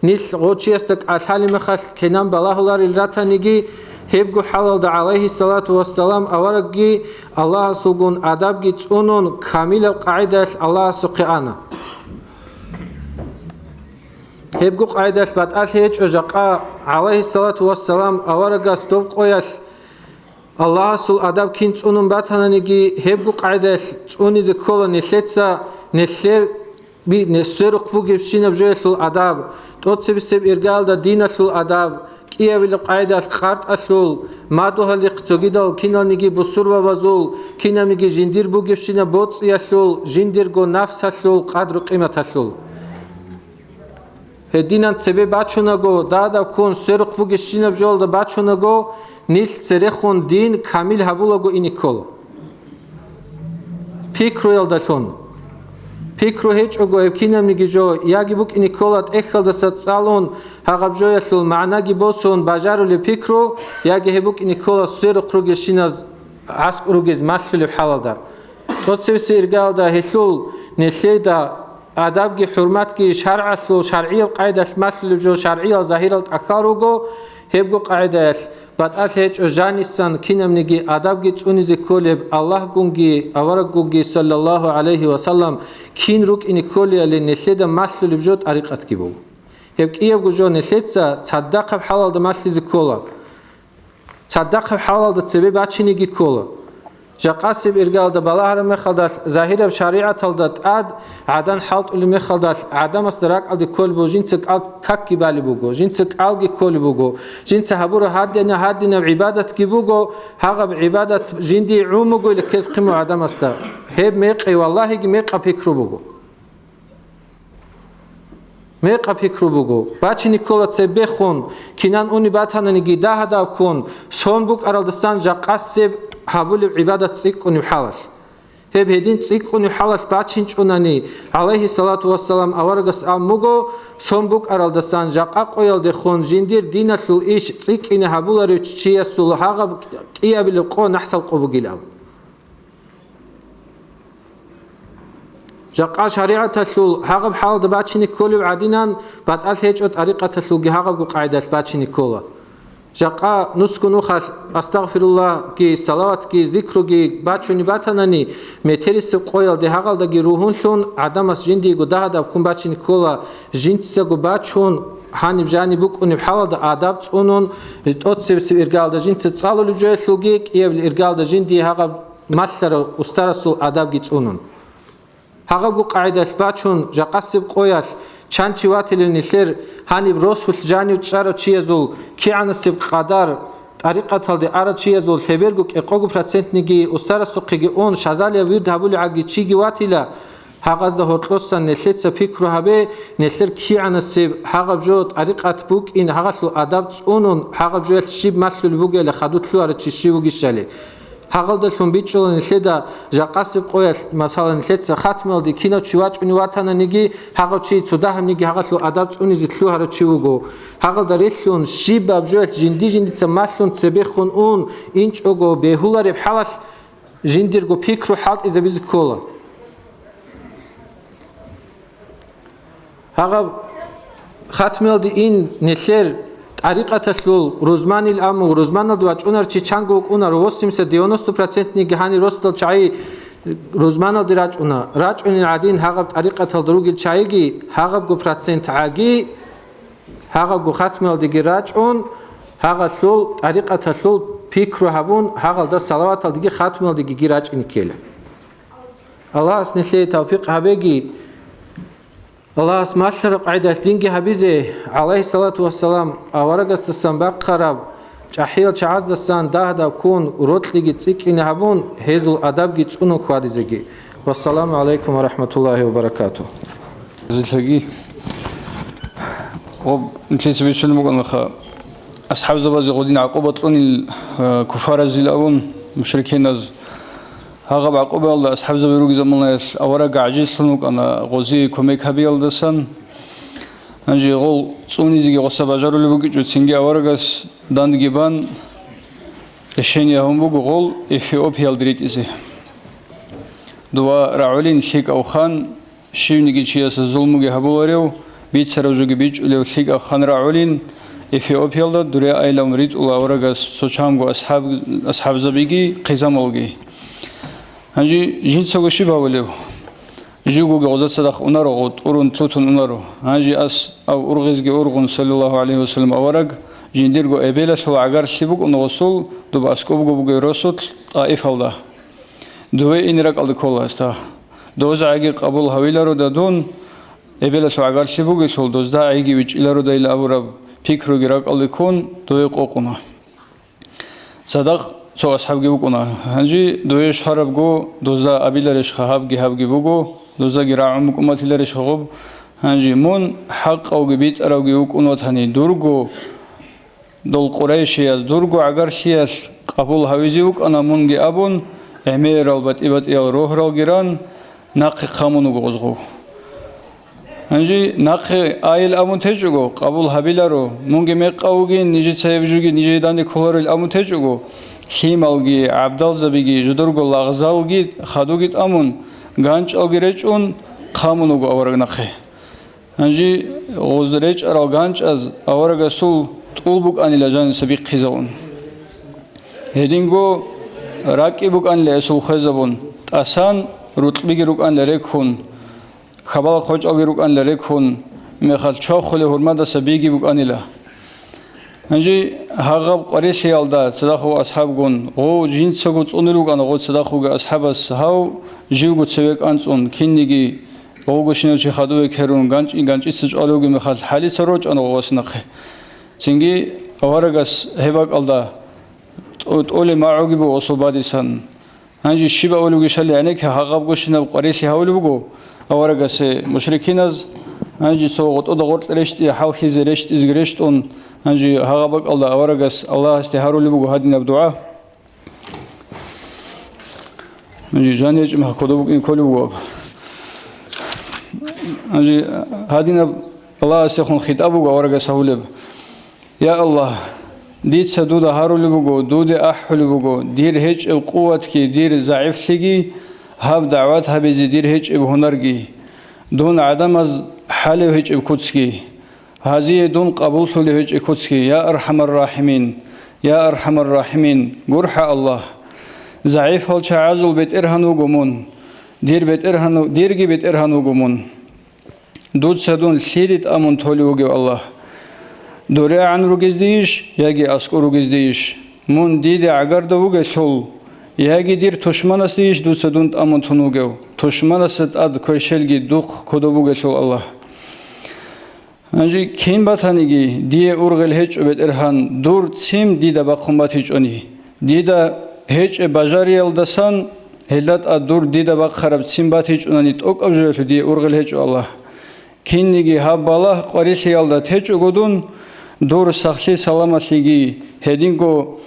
нилъ гъов чиясда кӀалъалеб мехалъ кинан балагьуларел ратаниги, гьебго хӀалалда гӀалайгьиссалату вассалам аварагги Аллагьасулгун адабги цӀунун, камилаб къагӀидаялъ Аллагьасухъе ана. Гьебго къайдалъ батӀалъи гьечӀо жакъа, гӀалайгьиссалату вассалам, аварагас доб къоялъ Аллагьасул адаб кин цӀунун батананиги, гьебго къайдалъ цӀунизе ккола нилъеца нилъер би-, не-, сверухъ бугебщинаб жоялъул адаб, тӀоцебесеб иргаялда диналъул адаб, кӀиабилеб къайдалъ къартӀалъул, мадугьалихъ цогидал киналниги бусурбабазул, кинабниги жиндир бугебщинаб боцӀиялъул, жиндирго нафсалъул, къадру-къиматалъул. Гьединан цебе бачунаго, дадаб ккун сверухъ бугебщинаб жоялда бачунаго, нилъ церехун дин камил гьабулаго ине ккола. Пикруялдалъун. Пикру гьечӀого гьеб кинабниги жо, яги букӀине ккола тӀехьалдаса цӀалун гьагъаб жоялъул магӀнаги босун бажарулеб пикру, яги гьеб букӀине ккола сверухъ ругелщиназ гӀаскӀ ругез малъулеб хӀалалда. ТӀоцевсе иргаялда гьелъул нилъеда адабги хӀурматги шаргӀалъул, шаргӀияб къайдалъ малъулеб жо шаргӀиял загьирал тӀахьал руго, гьебго къагӀидаялъ батӀалъи гьечӀо жанисан кинабниги адабги цӀунизе кколеб, Аллагьгунги авараггунги, саллаллагьу гӀалайгьи ва саллам, кин рукӀине кколеялин нилъеда малъулеб жо тӀарикъатги буго. Гьеб кӀиябго жо нилъеца цадахъаб хӀалалда малъизе ккола. Цадахъаб хӀалалда цебе бачинеги ккола. Жакъасеб иргалда балагьараб мехалдалъ, загьираб шаригӀаталда тӀад гӀадан хӀалтӀулеб мехалдалъ, гӀадамасда ракӀалде кколеб буго, жинца кӀал какги балеб буго, жинца кӀалги кколеб буго, жинца гьабураб гьадина-гьадинаб гӀибадатги буго, гьагъаб гӀибадат жиндие гӀумугойила ккез хъиму гӀадамасда. Гьеб мекъи, валлагьиги, мекъаб пикру буго. Мекъаб пикру буго, бачине ккола цебехун, кинан унеб батананиги дагьадаб ккун, сон букӀаралдасан жакъасеб гьабулеб гӀибадат цӀикӀкӀунеб хӀалалъ. Гьеб гьедин цӀикӀкӀунеб хӀалалъ бачинчӀунани, гӀалайгьиссалату вассалам, аварагас абун буго, сон букӀаралдасан жакъа къоялдехун жиндир диналъул иш цӀикӀкӀине гьабуларев чиясул гьагъаб кӀиабилеб къо нахӀсал къо бугилан. Жакъа шаригӀаталъул гьагъаб хӀалалда бачине кколеб гӀадинан, батӀалъ гьечӀо тӀарикъаталъулги гьагъабго къагӀидалъ бачине ккола. Жакъа нусго нухалъ астагъфируллагьги, салаватги, зикруги бачунеб батанани, метерисеб къоялде гьагъалдаги ругьунлъун, гӀадамас жиндиего дагьадаб ккун бачине ккола, жинцаго бачун, гьаниб жаниб букӀунеб хӀалалда адаб цӀунун, тӀоцебесеб иргалда жинца цӀалулеб жоялъулги, кӀиябил иргалда жиндие гьагъаб малъарав устарасул адабги цӀунун. Гьагъабго къагӀидалъ бачун, жакъасеб къоялъ чан чи ватилев нилъер, гьаниб росулъ жанив чӀарав чиязул кигӀанасеб къадар, тӀарикъаталде арав чиязул лъеберго кӀикъого процентниги устарасухъеги ун, шазалияб вирд гьабулев гӀаги чиги ватила, гьагъазда гьоркьосан нилъеца пикру гьабе, нилъер кигӀанасеб гьагъаб жо тӀарикъат букӀин, гьагъалъул адаб цӀунун, гьагъаб жоялъ щиб малъулеб бугела, хадуб лъугьарав чи щив вугищали. Гьагъалдалъун бичӀчӀула нилъеда жакъасеб къоялъ, масала, нилъеца хатмалде кинав чи вачӀунев ватананиги, гьагъав чи цо дагьабниги гьагъалъул адаб цӀунизе лъугьарав чи вуго. Гьагъалда релълъун, щибаб жоялъ жинди-жиндица малъун цебехун ун инчӀого бегьулареб хӀалалъ жиндирго пикру хӀалтӀизабизе ккола. Гьагъаб хатмиялде ин нилъер тӀарикъаталъул рузманил аму, рузманалде вачӀунар чи чанго вукӀунаро, восемьдесят-девяносто процентниги гьанир росдал чагӀи рузманалде рачӀуна. РачӀунин гӀадин гьагъаб тӀарикъаталда ругел чагӀиги, гьагъабго процент гӀаги, гьагъабго хатмиялдеги рачӀун, гьагъалъул тӀарикъаталъул пикру гьабун, гьагъалда салаваталдеги хатмиялдегиги рачӀине ккела. Аллагьас нилъее тавфикъ гьабеги. Аллагьас малъараб къагӀидалъ динги гьабизе, гӀалайгьиссалату вассалам, аварагасдасан бахъараб, чӀахӀиял чагӀаздасан дагьдаб ккун, рокьиги цӀикӀкӀине гьабун, гьезул адабги цӀунун хьвадизеги. Вассаламу гӀалайкум ва рахӀматуллагьи ва баракатугь. Гьезулъаги. Ва нилъеца бицунеб букӀанаха, асхӀабзабазе гъодин гӀакъуба кьунил, э, куфаразил абун, мушрикиназ. Гьагъаб гӀакъубаялда асхӀабзаби ругел заманаялъ авараг гӀажизлъун вукӀана гъозие кумек гьабиялдасан. Гьанже гъол цӀунизеги гъоса бажарулеб букӀичӀо, цинги аварагас дандги бан решение гьабун буго гъол Эфиопиялде ритӀизе. Дова рагӀулин лъикӀав хан, щивниги чиясда зулмуги гьабуларев, бицараб жоги бичӀчӀулев лъикӀав хан рагӀулин, Эфиопиялда дуре айилан ритӀула аварагас цо чанго асхӀаб-, асхӀабзабиги хъизамалги. Гьанже жинцаго щиб гьабулев? Живгоги гъоза цадахъ унаро, гъо тӀурун лъутун унаро. Гьанже ас ав ургъизги ургъун, саллаллагьу гӀалайгьи вассалам, авараг жиндирго эбелалъул гӀагарлъи букӀун гъосул, доб аскӀобго бугеб росулъ ТӀаифалда. Дове ине ракӀалде ккола гьесда. ДозагӀиги къабул гьавиларуда дун, эбелалъул гӀагарлъи бугелъул, дозда гӀиги вичӀчӀиларудайилан абураб пикруги ракӀалде ккун, дове къокъуна. Цадахъ цо асхӀабги вукӀуна. Гьанже дове щварабго, дозда абиларищха гьабги-гьабги буго, доздаги рагӀун букӀун батиларищха гъоб? Гьанже мун хӀакъавги битӀаравги вукӀун ватани, дурго дол къурайшияз дурго гӀагарлъиялъ къабул гьавизе вукӀана мунги абун, гӀемерал батӀи-батӀиял рогьралги ран, нахъе хъамун вуго гъозго. Гьанже нахъе айил абун течӀого, къабул гьабиларо, мунги мекъав вугин, нижеца гьеб жуги нижее данде кколарел абун течӀого, лъималги, гӀабдалзабиги, жодорго лагъзалги хадуги тӀамун, ганчӀалги речӀун, хъамун вуго авараг нахъе. Гьанже гъоз речӀарал ганчӀаз аварагасул тӀул букӀанила жаниса бихъизабун. Гьединго ракӀи букӀанила гьесул хвезабун, тӀасан рукьбиги рукӀанила рекун, хабалаб хъочӀалги рукӀанила рекун, мехалъ чвахулеб гьурмадаса биги букӀанила. Гьанже гьагъаб къварилъиялда цадахъ вугев асхӀабгун, гъов жинцаго цӀунел рукӀана гъов цадахъ вугев асхӀабас, гьав живго цеве кӀанцӀун, кинниги гъовгощинав чи хадуве ккерун, ганчӀи-, ганчӀица чӀвалев вугеб мехалъ, хӀалица рорчӀана гъов асухъе. Цинги аварагас гьеб бакӀалда тӀо-, тӀолеб магӀуги буго особ бадисан. Гьанже щиб абулебги шали гӀенекке, гьагъабгощинаб къварилъи гьавулеб буго аварагасе мушрикиназ. Гьанже цо гъотӀода гъоркь рещтӀи, хӀалхьизе рещтӀизеги рещтӀун, гьанже гьагъаб бакӀалда аварагас Аллагьасде гьарулеб буго гьадинаб дугӀа. Гьанже жан гьечӀеб мехалъ кодоб букӀин кколеб буго аб. Гьанже гьадинаб Аллагьасдехун хитӀаб буго аварагас гьавулеб. Я Аллагь, дица дуда гьарулеб буго, дуде ахӀулеб буго, дир гьечӀеб къуватги, дир загӀифлъиги, гьаб дагӀват гьабизе дир гьечӀеб гьунарги, дун гӀадамаз хӀалев гьечӀеб куцги, гьазие дун къабуллъулев гьечӀеб куцги, я АрхӀамар-рахӀимин, я АрхӀамар-рахӀимин, гурхӀа Аллагь. ЗагӀифал чагӀазул бетӀергьан вуго мун, дир бетӀергьан, дирги бетӀергьан вуго мун. Дуца дун лъиде тӀамун толев вугев, Аллагь? ДурегӀан ругездейищ яги аскӀор ругездейищ? Мун диде гӀагарда вугелъул, яги дир тушманасдейищ дуца дун тӀамун тун вугев? Тушманасда тӀад кверщелги духъ кодоб бугелъул, Аллагь. Гьанже кин батаниги, дие ургъел гьечӀо, БетӀергьан, дур ццин дида бахъун батичӀони. Дида гьечӀеб бажариялдасан гьелда тӀад дур дида бахъараб ццин батичӀунани тӀокӀаб жоялъул дие ургъел гьечӀо, Аллагь. Кинниги гьаб балагь къварилъиялда течӀого дун, дур сахлъи-саламалъиги, гьединго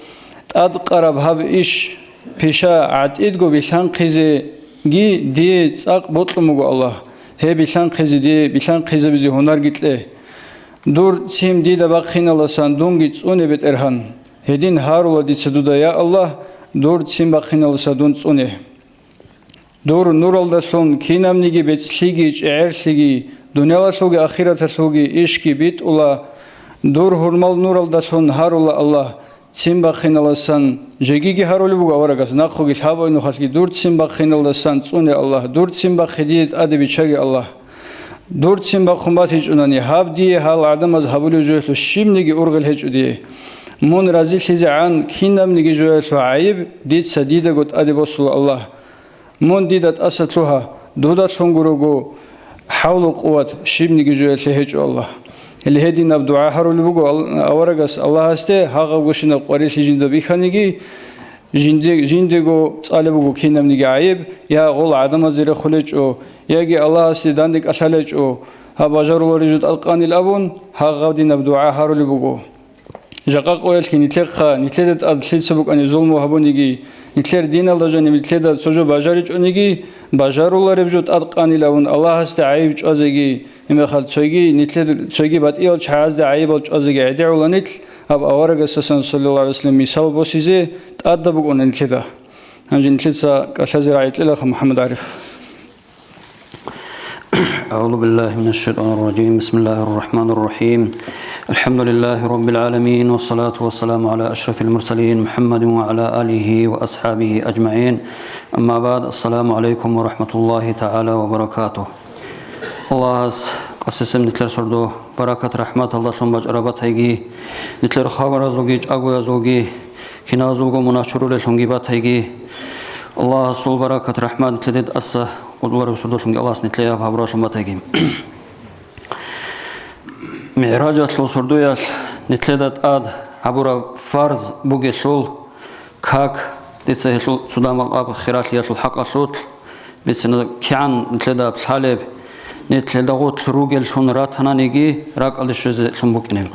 тӀадкъараб гьаб иш пиша гӀатӀидго билълъанхъизеги дие цӀакъ бокьун буго, Аллагь. Гьеб билълъанхъизе дие билълъанхъизабизе гьунарги кье. Дур ццин дида бахъиналдасан дунги цӀуне, БетӀергьан. Гьедин гьарула дица дуда, я Аллагь, дур ццин бахъиналдаса дун цӀуне. Дур нуралдалъун кинабниги бецӀлъиги чӀегӀерлъиги, дуниялалъулги ахираталъулги ишги битӀула. Дур гьурмал нуралдалъун гьарула, Аллагь, ццин бахъиналдасан жегиги гьарулеб буго аварагас, нахъуги лъабаб нухалъги дур ццин бахъиналдасан цӀуне, Аллагь, дур ццин бахъи дие тӀаде биччаге, Аллагь. Дур ццин бахъун батичӀунани, гьаб дие гьал гӀадамаз гьабулев жоялъул щибниги ургъел гьечӀо дие. Мун разилъизегӀан кинабниги жоялъул гӀайиб дица дидаго тӀаде босула, Аллагь. Мун дида тӀаса лъугьа, дудалъун гурого хӀавлу-къуват щибниги жоялъе гьечӀо, Аллагь. Гьеле гьединаб дугӀа гьарулеб буго ал-, аварагас Аллагьасде, гьагъабгощинаб къварилъи жинда бихьаниги, жинде-, жиндего цӀалеб буго кинабниги гӀайиб, я гъол гӀадамазе рехулечӀо, яги Аллагьасде данде кӀалъалечӀо, гьаб бажарулареб жо тӀадкъанил абун, гьагъадинаб дугӀа гьарулеб буго. Жакъа къоялъги нилъехъа, нилъеда тӀад лъица букӀани зулму гьабуниги, нилъер диналда жаниб нилъеда цо жо бажаричӀониги, бажарулареб жо тӀадкъанилавун Аллагьасде гӀайиб чӀвазеги, гьебмехалъ цойги нилъед-, цойги батӀиял чагӀазде гӀайибал чӀвазеги гӀедегӀула нилъ, гьаб аварагасдасан, саллаллагьу гӀалайгьи вассалам, мисал босизе тӀадаб букӀуна нилъеда. Гьанже нилъеца кӀалъазе рагӀи кьелаха, МухӀаммад ГӀариф. أعوذ بالله من الشيطان الرجيم. بسم الله الرحمن الرحيم. الحمد لله رب العالمين، والصلاة والسلام على أشرف المرسلين محمد وعلى آله وأصحابه أجمعين. أما بعد، السلام عليكم ورحمة الله تعالى وبركاته. Аллагьас къасисеб нилъер сордо баракат-рахӀматалдалъун бачӀараб батайги, нилъер хабаразулги чӀагоязулги киназулго мунагь чурулеллъунги батайги. Аллагьасул баракат-рахӀмат нилъеде тӀаса кӀудулареб сордолъунги Аллагьас нилъее гьаб гьабураллъун батайги. МигӀражалъул сордоялъ нилъеда тӀад гьабураб фарз бугелъул как, дица гьелъул цо дамгъаб хиралъиялъул хӀакъалъулъ бицина кигӀан нилъеда лъалеб, нилъеда гъорлъ ругеллъун ратананиги ракӀалде щвезе лъун букӀине.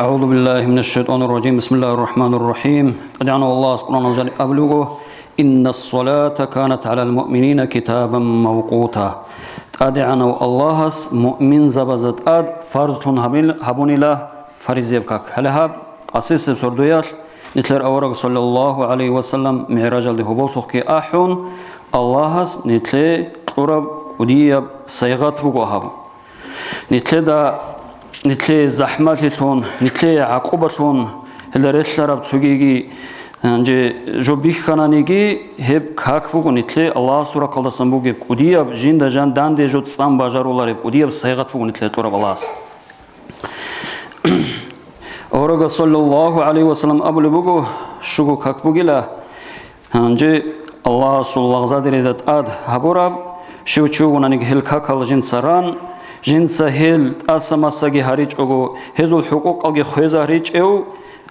أعوذ بالله من الشيطان الرجيم. بسم الله الرحمن الرحيم. ТӀадегӀанав Аллагьас Къуръаналда жаниб абулеб буго: إن الصلاة كانت على المؤمنين كتابا موقوتا. ТӀадегӀанав Аллагьас муъминзабазда тӀад фарзлъун гьабил-, гьабунила фаризияб как. Гьале гьаб къасисеб сордоялъ нилъер авараг, саллаллагьу гӀалайгьи вассалам, мигӀражалде гьоболлъухъги ахӀун, Аллагьас нилъее кьураб кӀудияб сайгъат буго гьаб. Нилъеда, нилъее захӀмалъилъун, нилъее гӀакъубалъун гьелда релълъараб цогиги, гьанже жо бихьананиги, гьеб как буго нилъее Аллагьасул рахъалдасан бугеб кӀудияб, жинда жан данде жо цӀан бажарулареб кӀудияб сайгъат буго нилъее кьураб Аллагьас. Аварагас саллаллагьу гӀалайгьи ва саллам абулеб буго, щуго как бугила, гьанже Аллагьасул лагъзадерида тӀад гьабураб, щив чи вугонаниги гьел какал жинца ран, жинца гьел тӀаса-масаги гьаричӀого, гьезул хӀукъукъалги хвезаричӀев,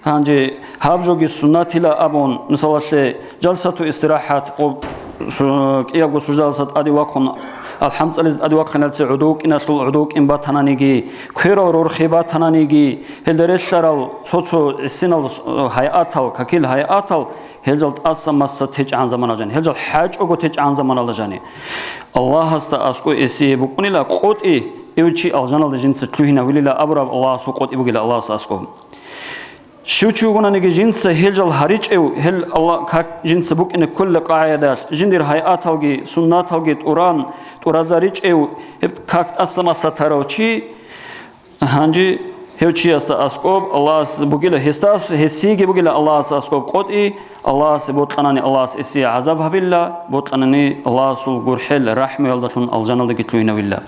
гьанже гьаб жоги суннатила абун, мисалалъе, жалсату истирахӀат, къо-, су-, кӀиябго суждаласа тӀаде вахъун, алхӀам цӀализе тӀаде вахъиналъе гӀодов вукӀиналъул гӀодов вукӀин батананиги, кверал рорхи батананиги, гьелда релълъарал цо-цо гӀисинал с-, гьайатал, какил гьайатал, гьел жал тӀаса-масса течӀан заманалда жани, гьел жал хӀачӀого течӀан заманалда жани. Аллагьасда аскӀов эсие букӀунила къотӀи, эв чи алжаналда жинца лъугьинавилила абураб Аллагьасул къотӀи бугила Аллагьасда аскӀов. Щив чи вугонаниги жинца гьел жал гьаричӀев, гьел Аллагь как жинца букӀине кколел къагӀидалъ, жиндир гьайаталги, суннаталги тӀуран, тӀуразаричӀев, гьеб как тӀаса-масса тарав чи, гьанже гьев чиясда аскӀоб Аллагьас бугила, гьесда, гьесиеги бугила Аллагьас аскӀоб къотӀи, Аллагьасе бокьанани Аллагьас эсие гӀазаб гьабила, бокьанани Аллагьасул гурхӀел рахӀмуялдалъун алжаналдаги лъугьинавила.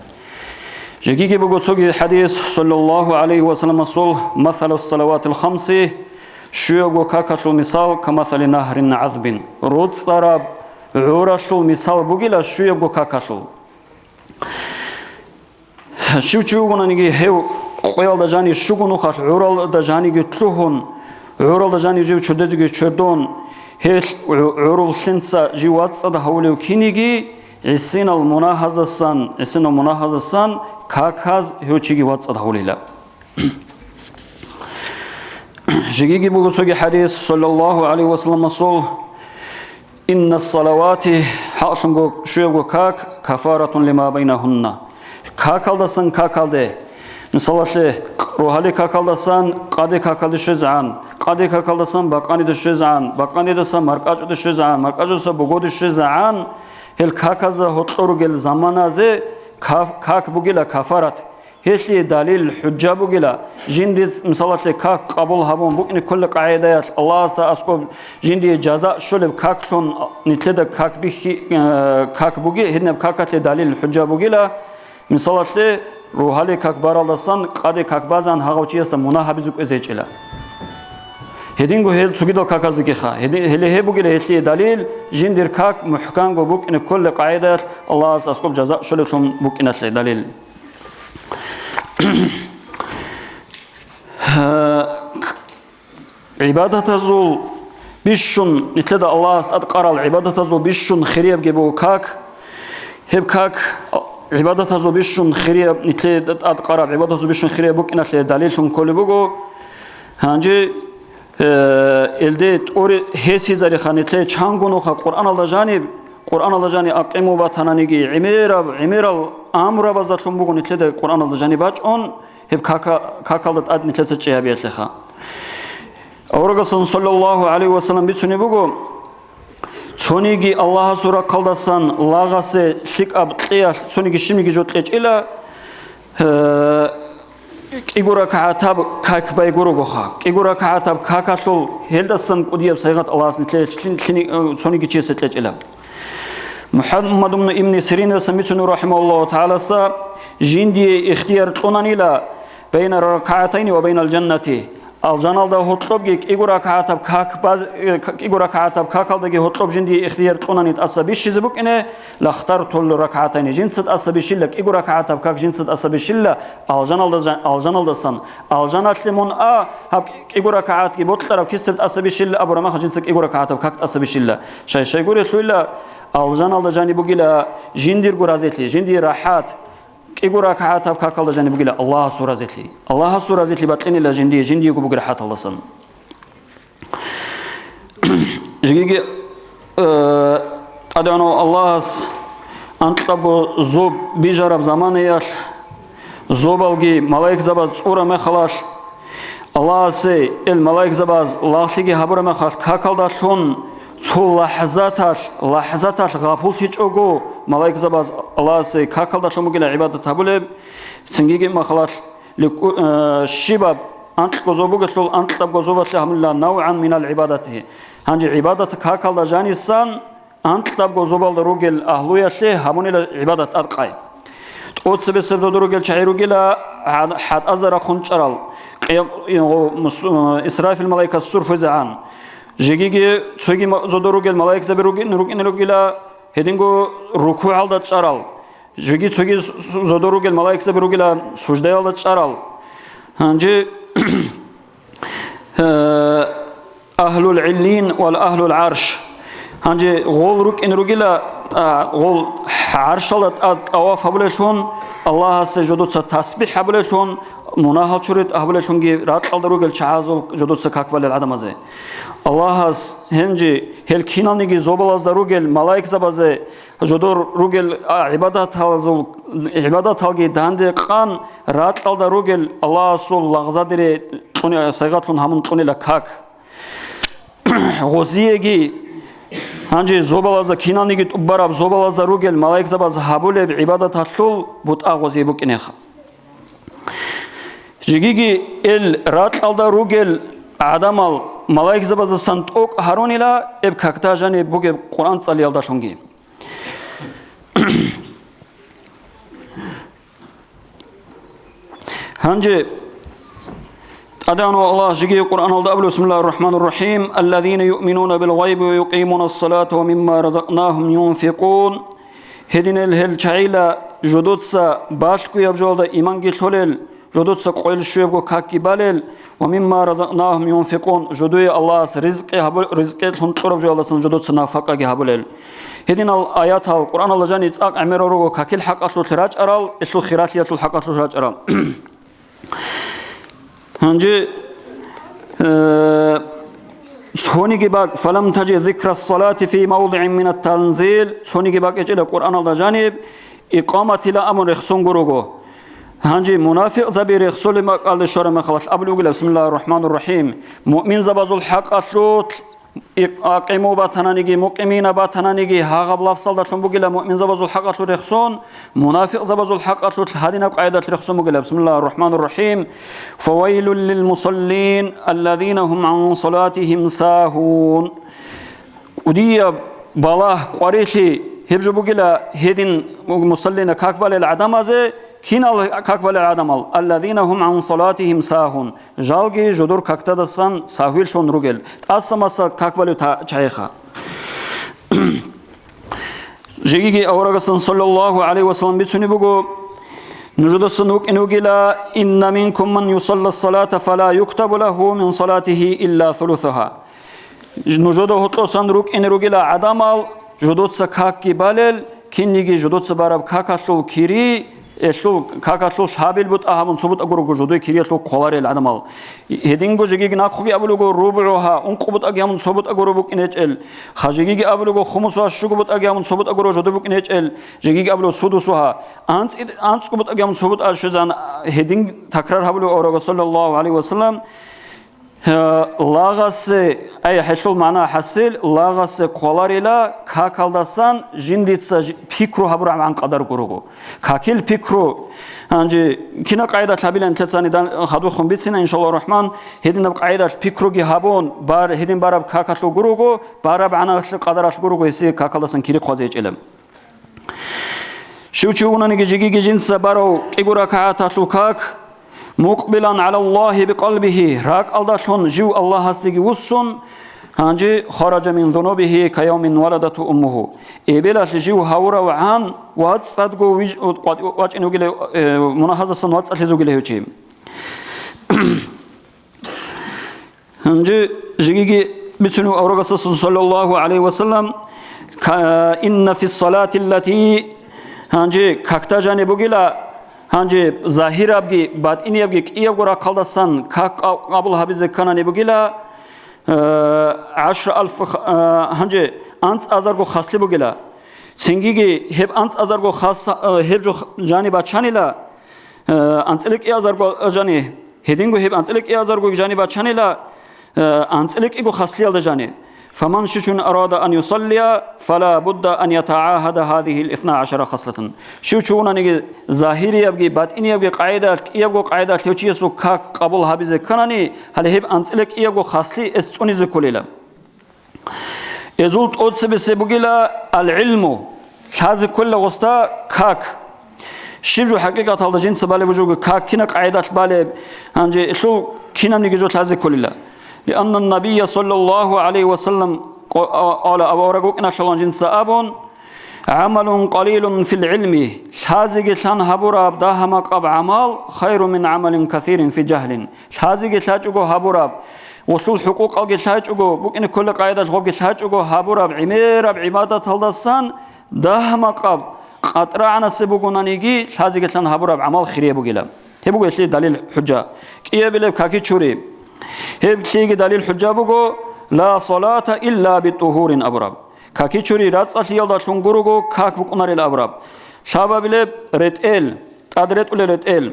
Жегиги буго цоги хӀадис, саллаллагьу гӀалайгьи ва салламасул, «Масалу салаватил хамси», щуябго какалъул мисал, «камасали нагьрин гӀазбин», роцӀцӀараб гӀуралъул мисал бугила щуябго какалъул. Щив чи вугонаниги гьев къоялда жани щуго нухалъ гӀуралда жаниги лъугьун, гӀуралда жани жив чордезеги чордон, гьел гӀу-, гӀурул лъимца жив вацӀцӀад гьавулев киниги, гӀисинал мунагьаздасан, гӀисинал мунагьаздасан каказ гьев чиги вацӀцӀад гьавулила. Жегиги буго цоги хӀадис, саллаллагьу гӀалайгьи ва салламасул, «Инна салавати», хӀакълъунго щуябго как, «кафаратун лима байнагьунна». Какалдасан какалде, мисалалъе, рогьалил какалдасан къаде какалде щвезегӀан, къаде какалдасан бакъаниде щвезегӀан, бакъанидасан маркӀачӀуде щвезегӀан, маркӀачӀудаса бугоде щвезегӀан, гьел каказда гьоркьор ругел заманазе каф-, как бугила кафарат. Гьелъие далил, хӀужа бугила, жинде, мисалалъе, как къабул гьабун букӀине кколеб къагӀидаялъ Аллагьасда аскӀоб жиндие жаза щолеб каклъун, нилъеда как бихьи-, э, как буги, гьединаб какалъе далил, хӀужа бугила, мисалалъе, рогьалил как баралдасан къаде как базегӀан гьагъав чиясда мунагь гьабизе кӀвезе гьечӀила. Гьединго гьел цогидал каказдегиха. Гьеди-, гьеле гьеб бугила гьелъие далил, жиндир как мухӀканго букӀине кколеб къагӀидаялъ Аллагьас аскӀоб жаза щолеблъун букӀиналъе далил. ГӀибадатазул бищун, нилъеда Аллагьас тӀад къарал гӀибадатазул бищун хириябги буго как. Гьеб как гӀибадатазул бищун хирияб, нилъеда тӀад къараб гӀибадатазул бищун хирияб букӀиналъе далиллъун кколеб буго. Гьанже, э, элде тӀоре гьесизариха нилъее чанго нуха Къуръаналда жаниб, Къуръаналда жаниб акъиму батананиги, гӀемераб, гӀемерал амрабазалъун буго нилъеда Къуръаналда жаниб бачӀун, гьеб кака-, какалда тӀад нилъеца чӀей гьабиялъеха. Аварагасан саллаллагьу гӀалайгьи ва саллам бицунеб буго, цониги Аллагьасул рахъалдасан лагъасе лъикӀаб кьеялъ цониги щибниги жо кьечӀила, э, кӀиго ракагӀатаб как байгурогоха. КӀиго ракагӀатаб какалъул гьелдасан кӀудияб сайигъат Аллагьас нилъее лъин-, лъини-, э, цониги чиясе кьечӀила. МухӀаммад ибн, ибн Сиринас бицунеб, рахӀимагьуллагьу тагӀаласа, жиндие ихтияр кьунанила, байна ракагӀатайни ва байнал жаннати, алжаналда гьоркьобги кӀиго ракагӀатаб как баз-, э, к-, кӀиго ракагӀатаб какалдаги гьоркьоб жиндие ихтияр кьунани тӀаса бищизе букӀине, лахтартул ракагӀатайни, жинца тӀаса бищила, кӀиго ракагӀатаб как жинца тӀаса бищила, алжаналда жан-, алжаналдасан, алжаналъе мун а, гьаб кӀиго ракагӀатги бокьараб кисеб тӀаса бищила абураб мехалъ жинца кӀиго ракагӀатаб как тӀаса бищила. Щай-щайгурелъуйла, алжаналда жаниб бугила жиндирго разилъи, жиндие рахӀат, кӀиго ракагӀатаб какалда жаниб бугила Аллагьасул разилъи. Аллагьасул разилъи бакьинила жиндие, жиндиего бугеб рахӀаталдасан. Жеги, э, ТӀадегӀанав Аллагьас анкьабго зоб бижараб заманаялъ, зобалги малаикзабаз цӀураб мехалъ, Аллагьасе ил малаикзабаз лагълъиги гьабураб мехалъ какалдалъун цо лахӀзаталъ, лахӀзаталъ гъапуллъичӀого малаикзабаз Аллагьасе какалдалъун бугила гӀибадат гьабулеб, цинги мехалъ ликӀу-, э, щибаб анкьго зоб бугелъул анкьабго зобалъе гьабула навгӀан минал гӀибадати. Гьанже гӀибадат какалда жанисан анкьабго зобалда ругел агьлуялъе гьабунила гӀибадат тӀадкъай. ТӀоцебесеб зода ругел чагӀи ругила гьа-, хӀатӀазда рахъун чӀарал, э, э, мус-, э, Исрафил малаикас сур фуйзегӀан. Жегиги цоги ма-, зодор ругел малаикзаби ругин-, рукӀин ругила, гьединго рукугӀалда чӀарал. Жеги цоги с-, с-, зодор ругел малаикзаби ругила суждаялда чӀарал. Гьанже, э, Агьлул гӀиллин ва агьлул гӀарш. Гьанже гъол рукӀин ругила, а, гъол гӀаршалда тӀа-, тӀаваф гьабулелъун, Аллагьасе жодуца тасбихӀ гьабулелъун, мунагьал чурит гьабулелъунги ракьалда ругел чагӀазул жодуца как балел гӀадамазе. Аллагьас гьенже гьел киналниги зобалазда ругел малаикзабазе жодор ругел, а, гӀибадаталазул, гӀибадаталги данде къан, ракьалда ругел Аллагьасул лагъзадере кьуни-, сайгъатлъун гьамун кьунила как. Гъозиеги, гьанже зобалазда киналниги тӀубараб зобалазда ругел малаикзабаз гьабулеб гӀибадаталъул бутӀа гъозие букӀинеха. Жигиги эл ракьалда ругел гӀадамал малаикзабаздасан тӀокӀ гьарунила эб какда жаниб бугеб Къуръан цӀалиялдалъунги. Гьанже ТӀадегӀанав Аллагь жеги Къуръаналда абула: «Бисмиллагьир рахӀманир рахӀим. Аллазина юъминуна бил гъайби ва юкъимунас салата ва мимма разакънагьум юнфикъун». Гьединал гьел чагӀила жодоца балъгояб жоялда иманги лъолел, жодоца къойил щуябго какги балел, «ва мимма разакънагьум юнфикъун», жодое Аллагьас ризкъи гьабу-, ризкъилъун кьураб жоялдасан жодоца нафакъаги гьабулел. Гьединал аятал Къуръаналда жани цӀакъ гӀемерал руго какил хӀакъалъулъ рачӀарал, элъул хиралъиялъул хӀакъалъулъ рачӀарал. Гьанже, э, цониги бакӀ, «фалам таджи зикрас салати фи мавдигӀин минат танзил», цониги бакӀ гьечӀила Къуръаналда жаниб, икъаматила абун рехсон гуруго. Гьанже мунафикъзаби рехсолеб бакӀалде щвараб мехалъ абулеб бугила: «Бисмиллагьир рахӀманир рахӀим». Муъминзабазул хӀакъалъулъ икъ-, акъиму батананиги, мукъимина батананиги, гьагъаб лафзалдалъун бугила муъминзабазул хӀакъалъул рехсон, мунафикъзабазул хӀакъалъулъ гьадинаб къайдалъ рехсон бугила: «Бисмиллагьир рахӀманир рахӀим. Фавайлул лил мусаллин, аллазина гьум гӀан салатигьим сагьун». КӀудияб балагь, къварилъи гьеб жо бугила гьедин мусаллина как балел гӀадамазе, кинал как балел гӀадамал, «аллазина гьум гӀан салатигьим сагьун», жалги жодор какдадасан сагьвилъун ругел, тӀаса-маса как балев та-, чагӀиха. Жегиги аварагасан саллаллагьу гӀалайгьи ва саллам бицунеб буго: «Нужедасан вукӀин вугила, инна минкум ман юсалла салата фала юктабу лагьу мин салатигьи илла сулусугьа». Нужеда гьоркьосан рукӀине ругила гӀадамал, жодоца какги балел, кинниги жодоца бараб какалъул кири, элъул какалъул лъабил бутӀа гьабун цо бутӀа гурого жодой кириялъул хъваларел гӀадамал. Гьединго жегиги нахъуги абулего рубгӀугьа, ункъо бутӀаги гьабун цо бутӀа гуро букӀин гьечӀел. Ха жегиги абулего хумусугьа, щуго бутӀаги гьабун цо бутӀа гуро жодой букӀин гьечӀел. Жегиги абулего судусугьа, анцӀи-, анцӀго бутӀаги гьабун цо бутӀа щвезан, гьедин такрар гьабулев аварага саллаллагьу гӀалайгьи ва саллам. Гьа, лагъасе, ай, хӀелъул магӀна хӀасил, лагъасе хъваларила какалдасан жиндица ж-, пикру гьабурабгӀан къадар гурого. Какил пикру, гьанже, кина къайдалъ гьабилан лъецани дан хадухъун бицина, иншаллагьу рахӀман, гьединаб къайдалъ пикруги гьабун, бар-, гьедин бараб какалъул гурого, бараб гӀаналъ къадаралъ гурого гьесие какалдасан кири хъвазе гьечӀила. Щив чи вунаниги жигиги жинца барав кӀиго ракагӀаталъул как, мукъбилан гӀалаллагьи бикъалбигьи, ракӀалдалъун жив Аллагьасдеги вуссун, гьанже хараджа мин зунубигьи каяумин валадату уммугьу. Эбелалъ жив гьавуравгӀан вацӀцӀадго виж-, вачӀине вугилев, э, мунагьаздасан вацӀцӀалъизе вугилев гьев чи. Гьанже жигиги бицунев аварагасдасан, саллаллагьу гӀалайгьи ва саллам, ка-, инна фис салатиллати, гьанже какда жаниб бугила, гьанже загьирабги, батӀиниябги кӀиябго рахъалдасан как къа-, къабул гьабизе кканани бугила, э, гӀашра алф х-, э, гьанже анцӀазарго хасли бугила. Цингиги гьеб анцӀазарго хас, э, гьеб жо х-, жани бачанила, э, анцӀила кӀиазарго жани, гьединго гьеб анцӀила кӀиазарго жани бачанила, э, анцӀила кӀиго хаслиялда жани. Фаман щичун арада ан юсаллия, фала будда ан ятагӀагьада гьадигьил исна гӀашара хаслатан. Щив чи вунаниги, загьириябги, батӀиниябги къайдалъ, кӀиябго къайдалъ гьев чиясул как къабул гьабизе кканани, гьале гьеб анцӀила кӀиябго хасли эс цӀунизе кколила. Эзул тӀоцебесеб бугила ал-гӀилму, лъазе ккола гъосда как. Щиб жо хӀакъикъаталда жинца балеб бугоги, как кина къагӀидалъ балеб, гьанже илъул кинабниги жо лъазе кколила. Лианна набия саллаллагьу гӀалайгьи ва саллам къо-, а-, къала, авараг вукӀиналъулан жинца абун: «ГӀамалун къалилун фил гӀилми», лъазеги лъан гьабураб дагьа-макъаб гӀамал, «хайру мин гӀамалин касирин фи жагьлин», лъазеги лъачӀого гьабураб, гъулъул хӀукъукъалги лъачӀого, букӀине кколеб къагӀидалъ гъобги лъачӀого гьабураб гӀемераб гӀибадаталдасан дагьа-макъаб къатӀрагӀанасеб бугонаниги, лъазеги лъан гьабураб гӀамал хирияб бугила. Гьеб буго гьелъие далил-хӀужа. КӀиабилеб каки чури. Гьеб лъиеги далил-хӀужа буго: «Ла салата илла битӀугьурин» абураб. Каки чури рацӀцӀалъиялдалъун гурого как букӀунарел абураб. Лъабабилеб ретӀел, тӀад ретӀулел ретӀел.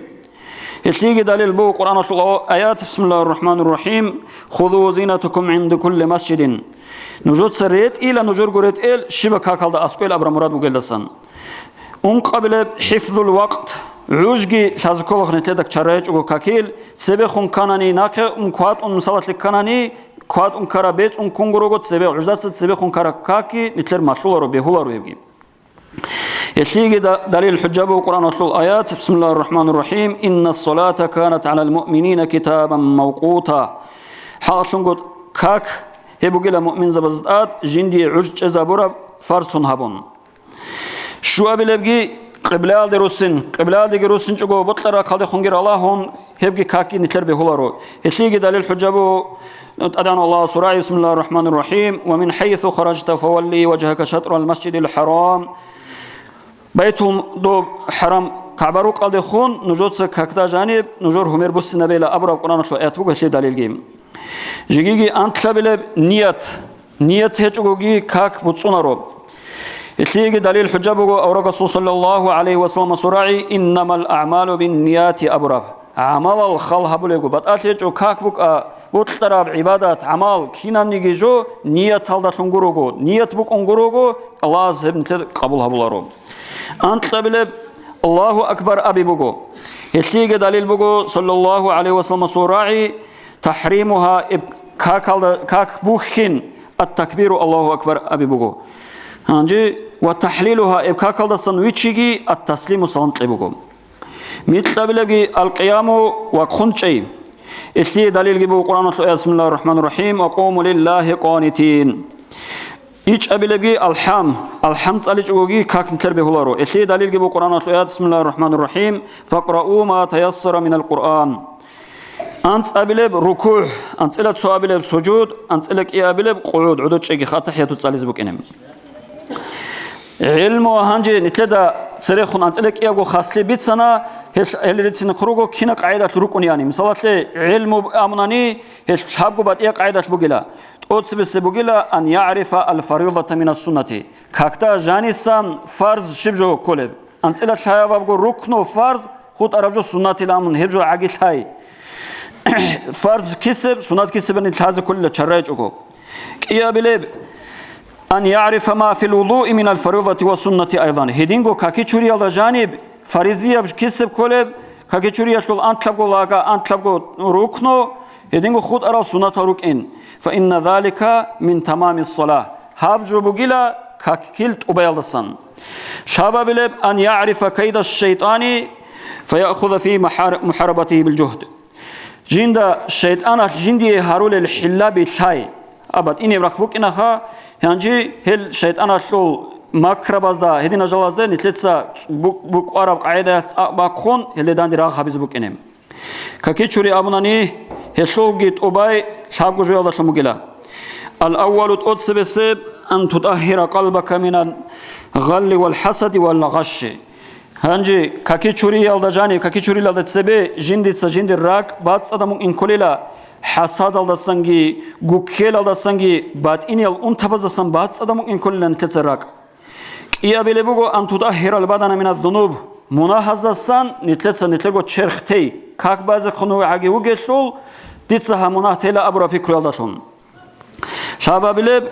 Гьелъиеги далил буго Къуръаналъул аят: «Бисмиллагьир рахӀманир рахӀим. Хузу зинатакум гӀинда кулли масжидин». Нужеца ретӀила нужерго ретӀел щибаб какалда аскӀойл абураб мурад бугелдасан. Ункъабилеб хӀифзул вакът. ГӀужги лъазе кколаха нилъеда чара гьечӀого какил, цебехун кканани, нахъе ун кватӀун мисалалъе кканани, кватӀун ккараб бецӀун ккун гурого цебе, гӀуждаса цебехун ккараб какги нилъер малъуларо, бегьуларо гьебги. Гьелъиеги да-, далил-хӀужа буго Къуръаналъул аят: «Бисмиллагьир рахӀманир рахӀим. Инна салата канат гӀалал муъминина китабан мавкъута». ХӀакълъунго как гьеб бугила муъминзабазда тӀад жиндие гӀуж чӀезабураб фарзлъун гьабун. Щуабилебги къиблаялде руссин, къиблаялдеги руссинчӀого бокьараб рахъалдехунги ралагьун, гьебги какги нилъер бегьуларо. Гьелъиеги далил-хӀужа буго ТӀадегӀан Аллагьасул рагӀи: «Бисмиллагьир рахӀманир рахӀим. Ва мин хӀайсу харажта фавалли важгьака шатрал масжидил хӀарам». Байтул доб хӀарам КагӀба рукъалдехун нужеца какда жаниб нужер гьумер буссинабейила абураб Къуръаналъул аят буго гьелъие далилги. Жегиги анлъабилеб ният. Ният гьечӀогоги как буцӀцӀунаро. Гьелъиеги далил-хӀужа буго авараг Расул саллаллагьу гӀалайгьи ва салламасул рагӀи: «Иннамал аъмалу биннияти» абураб. ГӀамалал хал гьабулего батӀалъи гьечӀо, как букӀа, бокьараб гӀибадат, гӀамал кинабниги жо нияталдалъун гурого, ният букӀун гурого, Аллагьас гьеб нилъер къабул гьабуларо. Анкьабилеб Аллагьу акбар аби буго. Гьелъиеги далил буго саллаллагьу гӀалайгьи ва салламасул рагӀи: «ТахӀримугьа», эб какалда, как бухьин, «ат-такбиру», Аллагьу акбар аби буго. Гьанже «ва тахӀлилугьа», эб какалдасан вичиги, «ат-таслиму», салам кье буго. Микьабилебги «ал-къияму» ва хъунчӀей. Гьелъие далилги буго Къуръаналъул аят: «Бисмиллагьир рахӀманир рахӀим. Ва къуму лиллагьи къанитин». ИчӀабилебги алхӀам, алхӀам цӀаличӀогоги как нилъер бегьуларо. Гьелъие далилги буго Къуръаналъул аят: «Бисмиллагьир рахӀманир рахӀим. Факърау ма таяссара минал Къуръан». АнцӀабилеб рукугӀ, анцӀила цоабилеб сужуд, анцӀила кӀиабилеб къугӀуд, гӀодор чӀеги ха-, тахӀияту цӀализе букӀине. ГӀилму гьанже нилъеда церехун анцӀила кӀиябго хаслъи бицана, гьел, гьел рицин хъуруго кина къагӀидалъ рукӀунеяни. Мисалалъе, гӀилму амунани, гьел лъабго батӀия къагӀидалъ бугила. ТӀоцебесеб бугила: «Ан ягӀрифа ал-фаридата минас-суннати». Какда жанисан фарз щиб жо кколеб? АнцӀила лъаябабго рукну фарз, хутӀараб жо суннатилан, гьеб жо гӀаги лъай. Фарз кисеб, суннат кисебани лъазе кколила чаррайчӀого. КӀиабилеб: «Ан ягӀрифа ма фил вудуи минал фаридати ва суннати айдан». Гьединго каки чуриялда жаниб фаризияб кисеб кколеб, каки чуриялъул анлъабго лага, анлъабго рукну, гьединго хутӀарал суннатал рукӀин. «Фа инна залика мин тамамис салах». Гьаб жо бугила какил тӀубаялдасан. Лъабабилеб: «Ан ягӀрифа кайда шайтӀани, фа яхуза фи мухӀар-, мухӀарабатихи бил жугьд». Жинда шайтӀаналъ жиндие гьарулел хӀиллаби лъай. А батӀинеб рахъ букӀинаха, гьанжи гьел шайтӀаналъул макрабазда, гьединал жалазда нилъеца бу-, букӀараб къагӀидаялъ цӀакъ бахъун, гьелде данде рагъ гьабизе букӀине. Каки чури абунани, гьелъулги тӀубай лъабго жоялдалъун бугила. Ал-аввалу, тӀоцебесеб: «Ан тутаххира къалбака минал гъалли вал хӀасади вал гъашши». Гьанже каки чуриялда жаниб, каки чурилалда цебе жиндица жиндир ракӀ бацӀцӀадаб мукӀин кколила, хӀасадалдасанги, гуккелалдасанги, батӀиниял унтабаздасан бацӀцӀадаб мукӀин кколила нилъеца ракӀ. КӀиабилеб буго: «Ан тутаххирал бадана миназ-зунуб», мунагьаздасан нилъеца нилъего черх тей, как базехъун гӀаги вугелъул, дица гьаб мунагь тела абураб пикруялдалъун. Лъабабилеб,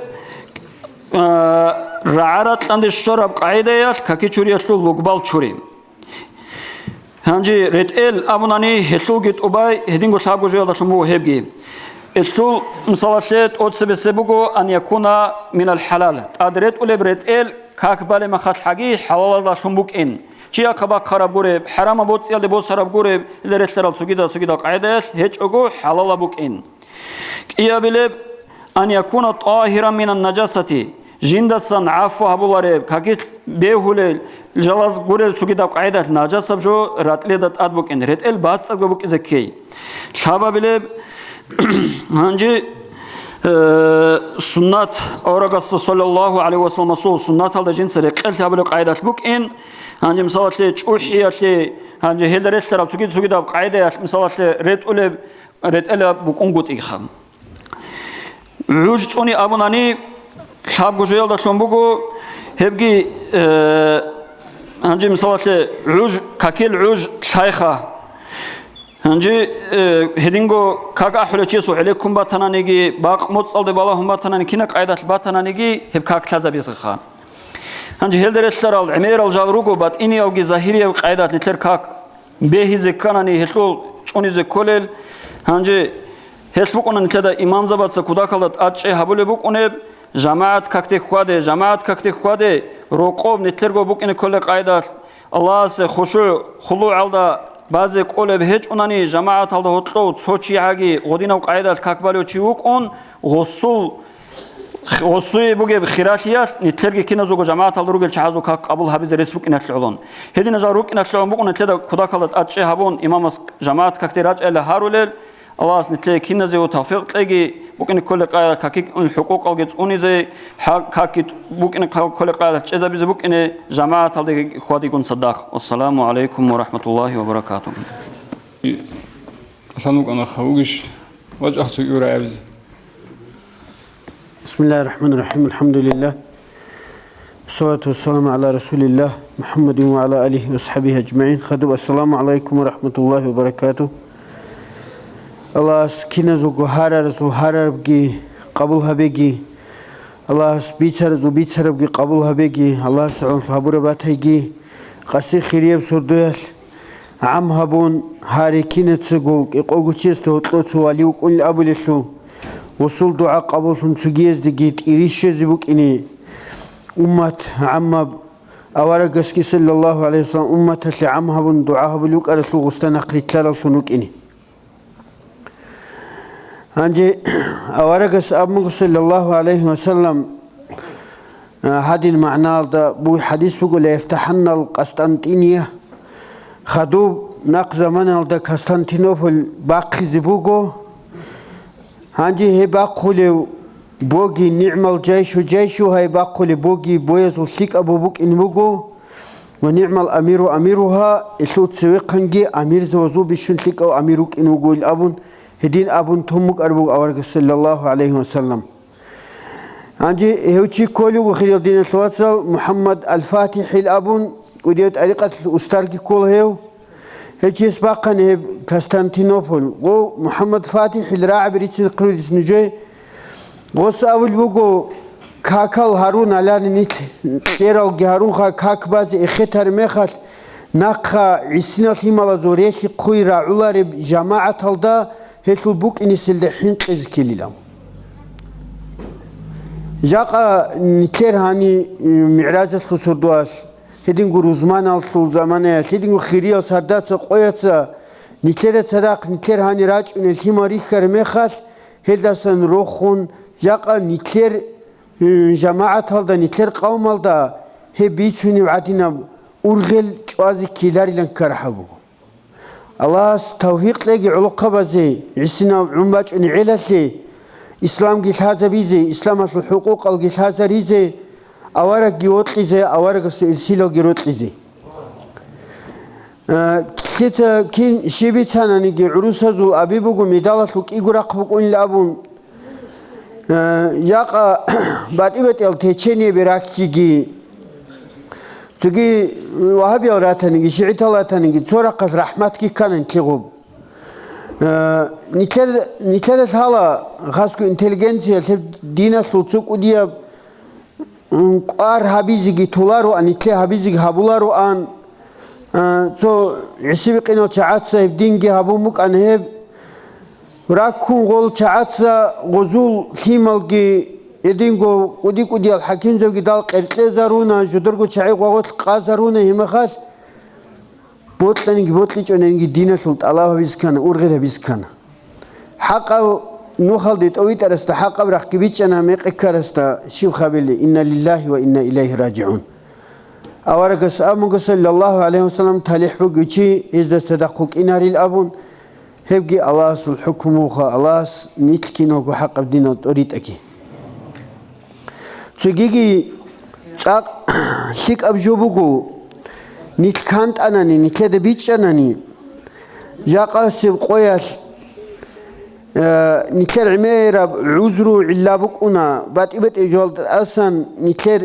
а, рагӀа-ракьанде щвараб къагӀидаялъ каки чуриялъул лугбал чури. Гьанже ретӀел абунани, гьелъулги тӀубай гьединго лъабго жоялдалъун буго гьебги. Гьелъул мисалалъе тӀоцебесеб буго: «Ан якуна минал хӀалал», тӀад ретӀулеб ретӀел как балеб мехалъ гӀаги хӀалалалдалъун букӀин. чияхъа бахъараб гуреб, хӀарамаб боцӀиялде босараб гуреб, гьелда релълъарал цогидал-цогидал къагӀидаялъ гьечӀого хӀалалаб букӀин. КӀиабилеб, ан якуна тӀагьиран минан нажасати, жиндасан гӀафу гьабулареб, какилъ бегьулел, жалаз гурел цогидаб къагӀидалъ нажасаб жо ратӀлида тӀад букӀин, ретӀел бацӀцӀадго букӀизе ккей. Лъабабилеб, гьанже, э, суннат, аварагасда саллаллагьу гӀалайгьи вассаламасул суннаталда жинца рекъелъ гьабулеб къагӀидалъ букӀин, гьанже, мисалалъе, чӀухӀиялъе, гьанже гьелда релълъараб цогид-цогидаб къагӀидаялъ, мисалалъе, ретӀулеб, ретӀелаб букӀунгутӀиха. ГӀуж цӀуни абунани, лъабго жоялдалъун буго, гьебги, э, гьанже, мисалалъе, гӀуж, какил гӀуж лъайха. Гьанже, э, гьединго как ахӀулев чиясул гӀелеккун батананиги, бакъ моцӀалде балагьун батанани, кина къайдалъ батананиги, гьеб как лъазабизеха. Гьанже гьелда релълъарал гӀемерал жал руго, батӀиниялги загьирияб къайдалъ нилъер как бегьизе кканани, гьелъул цӀунизе кколел. Гьанже гьелъ букӀуна нилъеда имамзабаца кутакалда тӀадчӀей гьабулеб букӀунеб, жамагӀат какде хьваде, жамагӀат какде хьваде, рокъоб нилъерго букӀине кколеб къайдалъ, Аллагьасе хушугӀ-хулугӀалда базе кӀолеб гьечӀунани, жамагӀаталда гьоркьов цо чи гӀаги гъодинав къайдалъ как балев чи вукӀун, гъосул Гъосие бугеб хиралъиялъ нилъерги киназего жамагӀаталда ругел чагӀазул как къабул гьабизе рес букӀиналъе гӀолон. Гьединал жал рукӀиналъе гӀолон букӀун нилъеда кутакалда тӀадчӀей гьабун, имамас жамагӀат какде рачӀайилан гьарулел, Аллагьас нилъее киназего тавфикъ кьеги, букӀине кколеб къайдалъ какил хӀукъукъалги цӀунизе, гьа-, какги букӀине кколеб къайдалъ чӀезабизе букӀине жамагӀаталдаги хьвадигун цадахъ. Вассаламу гӀалайкум ва рахӀматуллагьи ва баракатугьу. Кьалъан вукӀана хавугищ вачӀахъ цо кӀура абизе. بسم الله الرحمن الرحيم. الحمد لله. والصلاة والسلام على رسول الله محمد وعلى آله وصحبه أجمعين. Хадуб, السلام عليكم ورحمة الله وبركاته. Аллагьас киназулго гьарарасул гьарарабги къабул гьабеги, Аллагьас бицаразул бицарабги къабул гьабеги, Аллагьас гӀунлъ гьабураб батайги, къаси хирияб сордоялъ гӀам гьабун, гьари кинацаго кӀикъого чиясда гьоркьов цо вали вукӀунин абулелъул, гъосул дугӀа къабуллъун цогияздеги тӀирищазе букӀине, уммат гӀаммаб аварагасги, саллаллагьу гӀалайгьи вассалам, умматалъе гӀам гьабун дугӀа гьабулев вукӀаралъул гъосда нахърилълъараллъун вукӀине. Гьанже аварагас абун буго, саллаллагьу гӀалайгьи вассалам, а, гьадин магӀнаялда бугеб хӀадис буго: «Ла яфтаханнал Къастантиния», хадуб нахъ заманалда Константинополь бахъизе буго. Гьанже гьеб бахъулеб боги нигӀмал жайшу-жайшу, гьай бахъулеб боги боязул лъикӀаб букӀин буго. Ва нигӀмал амиру амиругьа, илъул цевехъанги амирзабазул бищун лъикӀав амир вукӀин вуго ил абун, гьедин абун тун букӀараб буго аварагас, саллаллагьу гӀалайгьи вассалам. Гьанже гьев чи кколев вуго, хириял диналъул вацал, МухӀаммад аль-ФатихӀил абун, кӀудияв тӀарикъаталъул устарги ккола гьев. Гьев чияс бахъана гьеб Константинополь. Гъов МухӀаммад ФатихӀил рагӀаби рицин хъулилъ нужее. Гъос абулеб буго, какал гьарун, алани нилъ кьералги гьарунха, как базе эхетараб мехалъ, нахъа гӀисинал лъималазул релъи хъуй рагӀулареб жамагӀаталда гьелъул букӀинеселда хӀинкъизе ккелилан. Жакъа нилъер гьани, э, МигӀражалъул сордоялъ, гьединго рузманалъул заманаялъ, гьединго хириял сардаца къояца нилъеда цадахъ нилъер гьани рачӀунел лъимал рихьараб мехалъ, гьелдасан рохун, жакъа нилъер, э, жамагӀаталда, нилъер къавмалда гьеб бицунеб гӀадинаб ургъел чӀвазе ккеларилан ккарахӀал буго. Аллагьас тавфикъ кьеги гӀолохъабазе гӀисинав гӀун бачӀунеб гӀелалъе, исламги лъазабизе, исламалъул хӀукъукъалги лъазаризе, аварагги вокьизе, аварагасул ирсилалги рокьизе. Э, лъица кин щиб бицананиги, гӀурусазул аби буго, медалалъул кӀиго рахъ букӀунил абун. Э, жакъа батӀи-батӀиял течениеби раккиги, цоги вагьабиял ратаниги, шигӀитал ратаниги, цо рахъалъ рахӀматги ккана нилъего. Э, нилъер-, нилъеда лъала, хасго интеллигенция, лъеб диналъул цо кӀудияб, м, кӀвар гьабизеги толароан, нилъее гьабизеги гьабулароан. Э, цо гӀисибикъинал чагӀаца гьеб динги гьабун букӀана гьеб. Раккун гъол чагӀаца гъозул лъималги, гьединго кӀуди-кӀудиял хӀакимзабги дал къеркьезаруна, жударго чагӀи гъогъолъ къазаруна гьимахалъ. Бокьаниги бокьичӀониги диналъул тӀалаб гьабизе ккана, ургъел гьабизе ккана. ХӀакъав нухалде тӀовитӀарасда хӀакъаб рахъги бичӀчӀана, мекъи ккарасда щиб хабилли, «Инна лиллагьи ва инна илайгьи ражигӀун». Аварагас абун буго, саллаллагьу гӀалайгьи вассалам, талихӀ бугев чи гьезда цадахъ вукӀинарил абун, гьебги Аллагьасул хӀукму вуха, Аллагьас нилъ киналго хӀакъаб динал тӀоритӀаги. Цогиги цӀакъ лъикӀаб жо буго, нилъ кантӀанани, нилъеда бичӀчӀанани, жакъасеб къоялъ, э, нилъер гӀемераб гӀузру гӀилла букӀуна, батӀи-батӀи жоялда тӀасан нилъер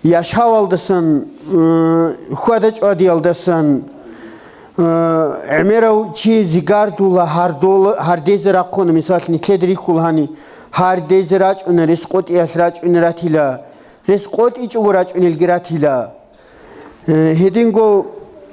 яшавалдасан, э, хьвада-чӀвадиялдасан, э, гӀемерав чи зигардула гьардол-, гьардезе рахъуна, мисал, нилъеда рихьула гьани, гьардезе рачӀуна, рес къотӀиялъ рачӀуна ратила, рес къотӀичӀого рачӀунелги ратила. Э, гьединго,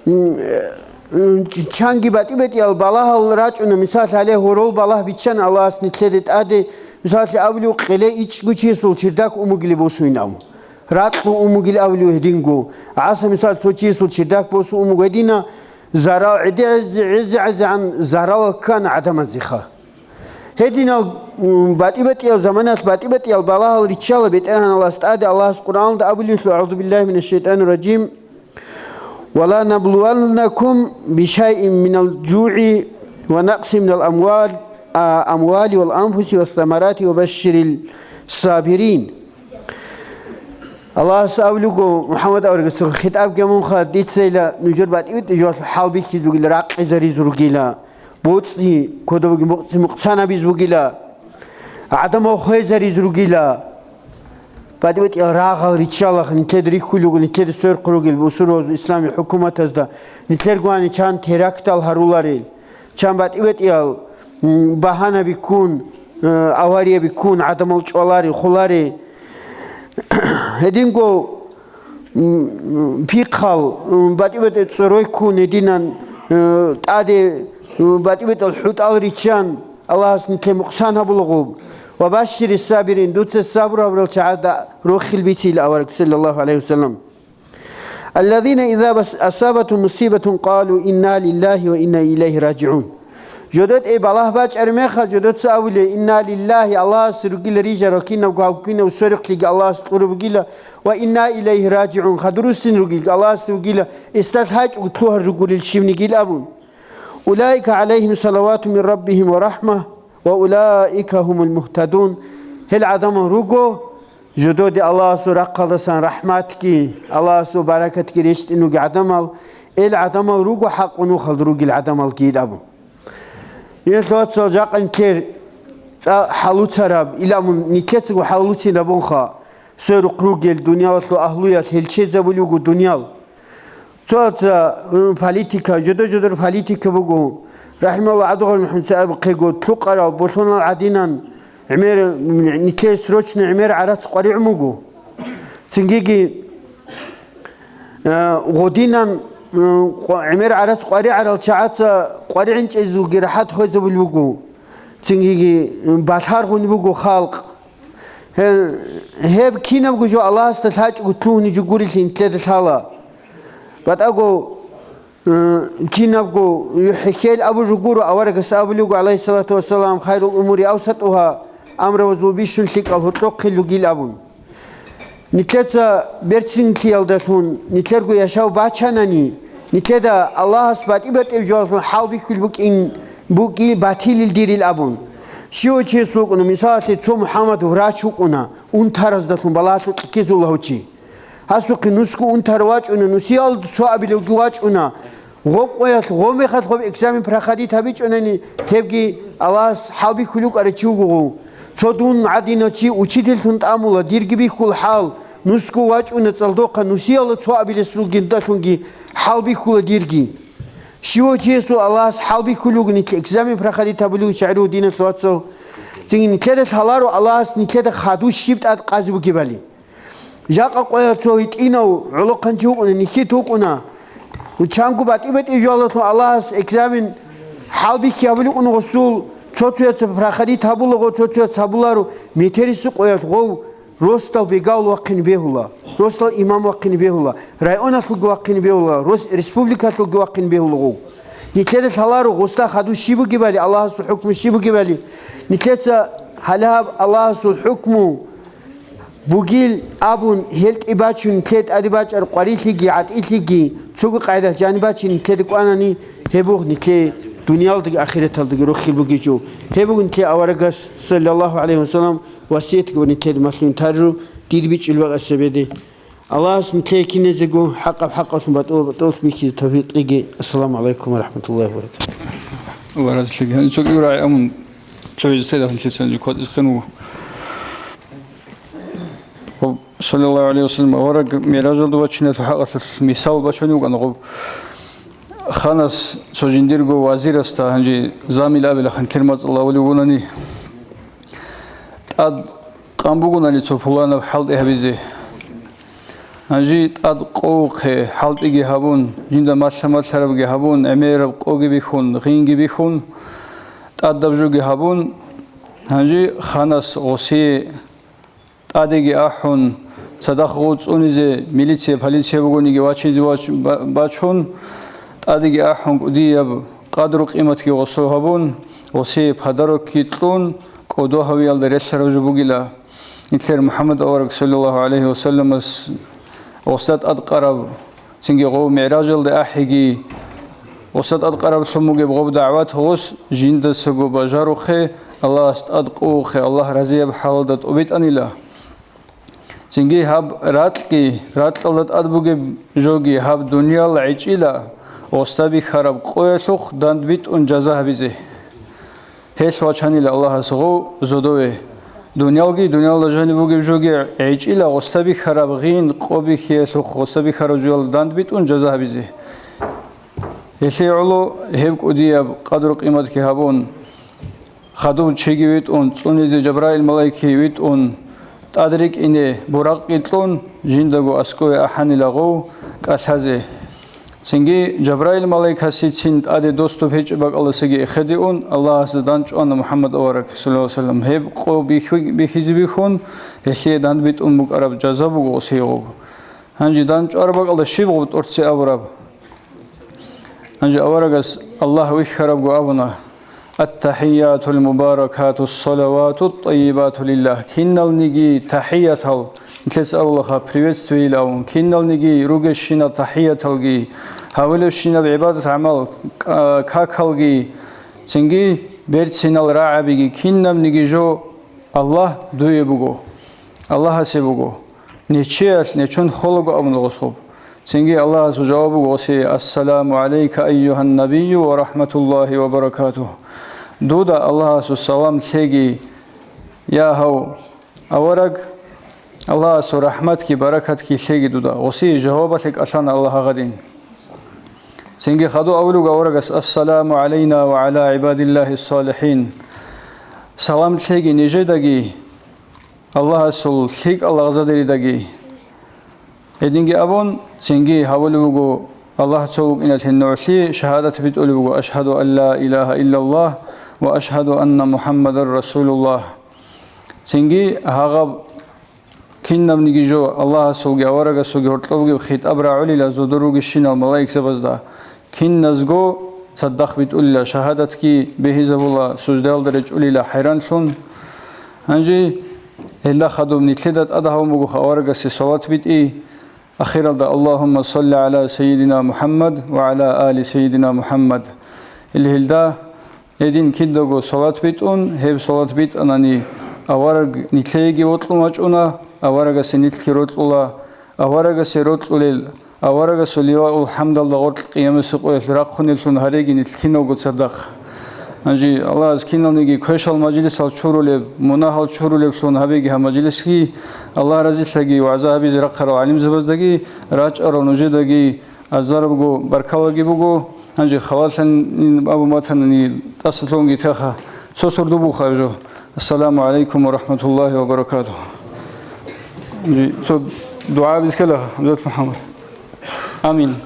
м, э, м, ч-, чанги батӀи-батӀиял балагьал рачӀуна, мисал, гьале гьорол балагь биччана Аллагьас нилъеде тӀаде, мисаллъи абулев, къеле ичӀго чиясул чердак умугилеб босуин абун. Ракьу умугил абулев гьединго. ГӀаса, мисал, цо чиясул чердак босун умуг гьедина, зарал гӀеде-, гӀезе-гӀезегӀан зарал ккана гӀадамазеха. Гьединал, м, батӀи-батӀиял заманалъ батӀи-батӀиял балагьал риччала БетӀергьан Аллагьас тӀаде. Аллагьас Къуръаналда абулевлъул: «АгӀузу биллагьи минаш шайтӀанир ражим. Ва ла наблуваннакум бишайин минал жугӀи ва накъсин минал амвал, а, амвали вал анфуси вас самарати ва башширил сабирин». Аллагьас абулего, МухӀаммад аварагасухъе хитӀаб гьабунха, дицайила нужер батӀи-батӀи жоялъул хӀалбихьизе ругила, ракъизаризе ругила, боцӀи, кодобги боцӀи мукъсанабизе бугила, гӀадамал хвезаризе ругила. БатӀи-батӀиял рагъал риччалаха, нилъеда рихьулел руго, нилъеда сверухъ ругел бусурбабазул исламил хӀукуматазда, нилъер гвани чан терактал гьаруларел, чан батӀи-батӀиял, м, багьанаби ккун, э, аварияби ккун, гӀадамал чӀвалари, холари. Гьединго, м, пихъал, м, батӀи-батӀи цӀорой ккун гьединан, э, тӀаде, м, батӀи-батӀиял хӀутӀал риччан, Аллагьас нилъе мукъсан гьабулаго. «Ва башширис сабирин», дуца сабур гьабурал чагӀазда рохел бицейила авараг, саллаллагьу гӀалайгьи вассалам. «Аллазина иза бас-, асабатгьум мусибатун къалу: инна лиллагьи ва инна илайгьи ражигӀун». ЖодотӀе балагь бачӀараб мехалъ, жодоца абулеб: «Инна лиллагьи», Аллагьасе ругила рижарал кинабго, гьав кинаб сверухълъиги Аллагьас кьураб бугила, «ва инна илайгьи ражигӀун», хадур руссин ругилги Аллагьасде вугила, эсда лъачӀого лъугьараб жо гурел щибнигил абун. «Улаика гӀалайгьим салавату мин раббигьим ва рахӀма, ва улаика гьумул мухтадун». Гьел гӀадамал руго, жододе Аллагьасул рахъалдасан рахӀматги, Аллагьасул баракатги рещтӀин ругел гӀадамал, гьел гӀадамал руго хӀакъ нухалда ругел гӀадамалги абун. Гьелъ вацал жакъа нилъер цӀа хӀалуцараб, иламун нилъецаго хӀалуцин абунха, сверухъ ругел дуниялалъул агьлуялъ гьел чезабулев вуго дуниял. Цо-цо, м, политика, жодор-жодор политика буго. Рахималла гӀадугъал мухӀун цааб хъего, лъукъарал, болъонал гӀадинан, гӀемер, м, нилъее срочно гӀемер гӀарац къваригӀун буго. Цингиги, э, гъодинан, м, къо-, гӀемер гӀарац къваригӀарал чагӀаца къваригӀинчӀезулги рахӀат хвезабулеб буго. Цингиги, м, балъаргъун буго халкъ. Гье-, гьеб кинабго жо Аллагьасда лъачӀого лъугьунеб жо гурелъул нилъеда лъала. БатӀаго, э, кинабго юхӀехьел абу жо гуро, аварагас абулего, гӀалайгьиссалату вассалам: «Хайрул умури авсатӀугьа», амравазул бищун лъикӀал гьоркьохъел ругил абун. Нилъеца берцинлъиялдалъун нилъерго яшав бачанани, нилъеда Аллагьас батӀи-батӀияб жоялъун хӀалбихьулеб букӀин, букӀи батилил дирил абун. Щивав чияс вукӀуна, мисалалъе, цо МухӀаммад врач вукӀуна, унтараздалъун балагьалъукь ккезулев чи. Гьасухъе нусго унтар вачӀуна, нусиялда цо абилевги вачӀуна. Гъоб къоялъ, гъоб мехалъ гъоб экзамен проходить гьабичӀунани, гьебги Аллагьас хӀалбихьулев вукӀарав чи вуго гъов. Цо дун гӀадинав чи учительлъун тӀамула, дирги бихьула хӀал, нусго вачӀуна цӀалдохъа, нусиялда цо абилесулгиндалъунги хӀалбихьула дирги. Щивав чиясул Аллагьас хӀалбихьулев вуго нилъ экзамен проходить гьабулев чагӀи руго, диналъул вацал. Цинги нилъеда лъаларо Аллагьас нилъеда хадув щиб тӀад къазе бугебали. Жакъа къоял цо гьитӀинав гӀолохъанчи вукӀуна, нихьит вукӀуна. Чанго батӀи-батӀи жоялалъун Аллагьас экзамен хӀалбихьи гьабулев вукӀуна гъосул, цо-цояца проходить гьабулаго, цо-цояц гьабуларо, метерисеб къоялъ гъов Росдал бегавул вахъине бегьула, росдал имам вахъине бегьула, районалъулги вахъине бегьула, рос-, республикалъулги вахъине бегьула гъов. Нилъеда лъаларо гъосда хадув щиб бугебали, Аллагьасул хӀукму щиб бугебали. Нилъеца гьале гьаб Аллагьасул хӀукму бугил абун, гьел тӀибачун нилъее тӀаде бачӀар къварилъиги, гӀатӀилъиги, цого къайдалъ жаниб бачун нилъеда кӀванани, гьеб буго нилъее дуниялдаги ахираталдаги рохел бугев жо. Гьеб буго нилъее аварагас, саллаллагьу гӀалайгьи вассалам, васиятги ва нилъеда малъун таржу, дида бичӀчӀил бакӀасебеде. Аллагьас нилъее киназего хӀакъаб хӀакъалъун, батӀулаб батӀулалъун бихьизе тавфикъ кьеги. Ассаламу гӀалайкум ва рахӀматуллагьи ва баракатугьу. Аллагь разилъеги. Гьанже цо кӀиго рагӀи амун, цо гьезда тӀаде нилъеца кватӀизе ккун вуго. Гьоб, саллаллагьу гӀалайгьи вассалам, авараг МигӀражалда вачиналъул хӀакъалъулъ мисал бачунев вукӀана гъоб. Ханас цо жиндирго вазирасда, гьанже замил абилаха нилъер мацӀалда абулев вугонани, тӀад къан бугонали цо пуланаб хӀалтӀи гьабизе. Гьанже тӀад къовухъе, хӀалтӀиги гьабун, жинда малъа-малъарабги гьабун, гӀемераб къоги бихьун, гъинги бихьун, тӀадаб жоги гьабун, гьанже ханас гъосие тӀадеги ахӀун, цадахъ гъов цӀунизе милиция, полиция бугониги вачизе вач-, ба-, бачун, тӀадеги ахӀун, кӀудияб къадру-къиматги гъосо гьабун, гъосие подарокги кьун, кӀодо гьавиялда релълъараб жо бугила. Нилъер МухӀаммад авараг, саллаллагьу гӀалайгьи вассаламас, гъосда тӀадкъараб, цинги гъов МигӀражалде ахӀиги, гъосда тӀадкъараблъун бугеб гъоб дагӀват гъос жиндасаго бажарухъе, Аллагьас тӀад къувухъе, Аллагь разияб хӀалалда тӀубитӀанила. Цинги гьаб ракьги, ракьалда тӀад бугеб жоги, гьаб дуниял гӀечӀила, гъосда бихьараб къоялъухъ дандбитӀун жаза гьабизе. Гьелъ вачанила Аллагьас гъов зодове. Дуниялги, дуниялда жаниб бугеб жоги гӀечӀила гъосда бихьараб гъин, къо бихьиялъухъ гъосда бихьараб жоялда дандбитӀун жаза гьабизе. Гьелъие гӀоло гьеб кӀудияб къадру-къиматги гьабун, хадув чиги витӀун, цӀунизе Жабраил малаикги витӀун, тӀад рикӀине буракъги кьун, жиндаго аскӀове ахӀанила гъов кӀалъазе. Цинги Жабраил малаикасецин тӀаде доступ гьечӀеб бакӀалдасаги эхеде ун, Аллагьасда дандчӀвана МухӀаммад авараг, саллаллагьу гӀалайгьи вассалам, гьеб къо бихьи-, бихьизе бихьун, гьелъие дандбитӀун букӀараб жаза буго гъосие гъоб. Гьанже дандчӀвараб бакӀалда щиб гъоб тӀоцебе абураб? Гьанже аварагас Аллагь вихьарабго абуна: «Ат-тахӀиятул мубаракатус салаватут тӀайибату лиллагь». Киналниги тахӀиятал, нилъеца абулаха, приветствиеил абун, киналниги ругещинал тахӀияталги, гьавилебщинаб гӀибадат-гӀамал, а, какалги, цинги берцинал рагӀабиги, кинабниги жо Аллагь дуе буго. Аллагьасе буго. Нечеялъ нечон холаго абун гъос гъоб. Цинги Аллагьасул жаваб буго гъосие: «Ассаламу гӀалайка, айюгьан набийю ва рахӀматуллагьи ва баракатугь». Дуда Аллагьасул салам лъеги, я гьав авараг, Аллагьасул рахӀматги баракатги лъеги дуда. Гъосие жавабалъе кӀалъана Аллагь гьагъадин. Цинги хадув абулеб аварагас: «Ассаламу гӀалайна ва гӀала гӀибадиллагьи салихӀин». Салам лъеги нижедаги, Аллагьасул лъикӀал лагъзадеридаги. Гьединги абун, цинги гьабулеб буго, Аллагь цо вукӀиналъе нугӀлъи шагьадат битӀулеб буго: «Ашгьаду ан ла илагьа иллаллагь ва ашгьаду анна МухӀаммадан расулуллагь». Цинги гьагъаб кинабниги жо Аллагьасулги аварагасулги гьоркьобги хитӀаб рагӀулила зодор ругищинал малаикзабазда. Киназго цадахъ битӀулила, шагьадатги бегьизабула, суждаялда речӀулила хӀайранлъун. Гьанже гьелда хадуб нилъеда тӀад гьавун бугоха аварагасе салат битӀи, ахиралда: «Аллагьумма салли гӀала Сайидина МухӀаммад ва гӀала али Сайидина МухӀаммад». Или гьелда гьедин киндаго салат битӀун, гьеб салат битӀанани, авараг нилъееги вокьун вачӀуна, аварагасе нилъги рокьула, аварагасе рокьулел, аварагасул ливаул хӀамдалда гъоркь къиямасеб къоялъ рахъунеллъун гьареги нилъ киналго цадахъ. Гьанже Аллагьас киналниги квешал мажлисал чурулеб, мунагьал чурулеблъун гьабеги гьаб мажлисги, Аллагь разилъаги вагӀза гьабизе рахъарал гӀалимзабаздаги, рачӀарал нужедаги азарабго баркалаги буго. Гьанже халалъанин абун батанани, тӀасалъугьунги теха, цо сордо буха гьаб жо. Ассаламу гӀалайкум ва рахӀматуллагьи ва баракатугь. Гьанже цо дугӀа бискала, ХӀамзат МухӀаммад. Амин.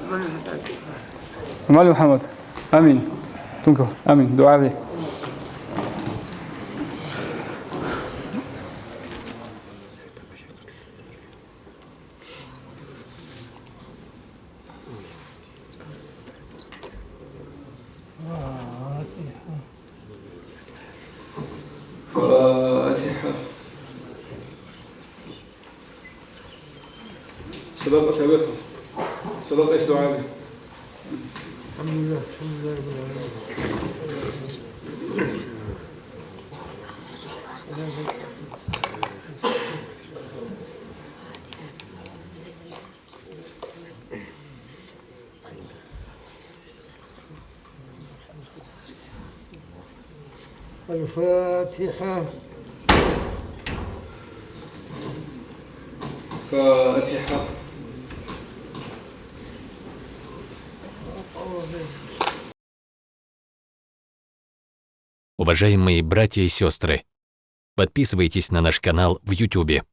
ГӀумал МухӀаммад. Амин. Тункал. Амин. ДугӀа бе. الفاتحة. صدق شيخنا. صدق الدعاء. الحمد لله. الحمد لله رب العالمين. الفاتحة. الفاتحة. Уважаемые братья и сестры, подписывайтесь на наш канал в Ютубе.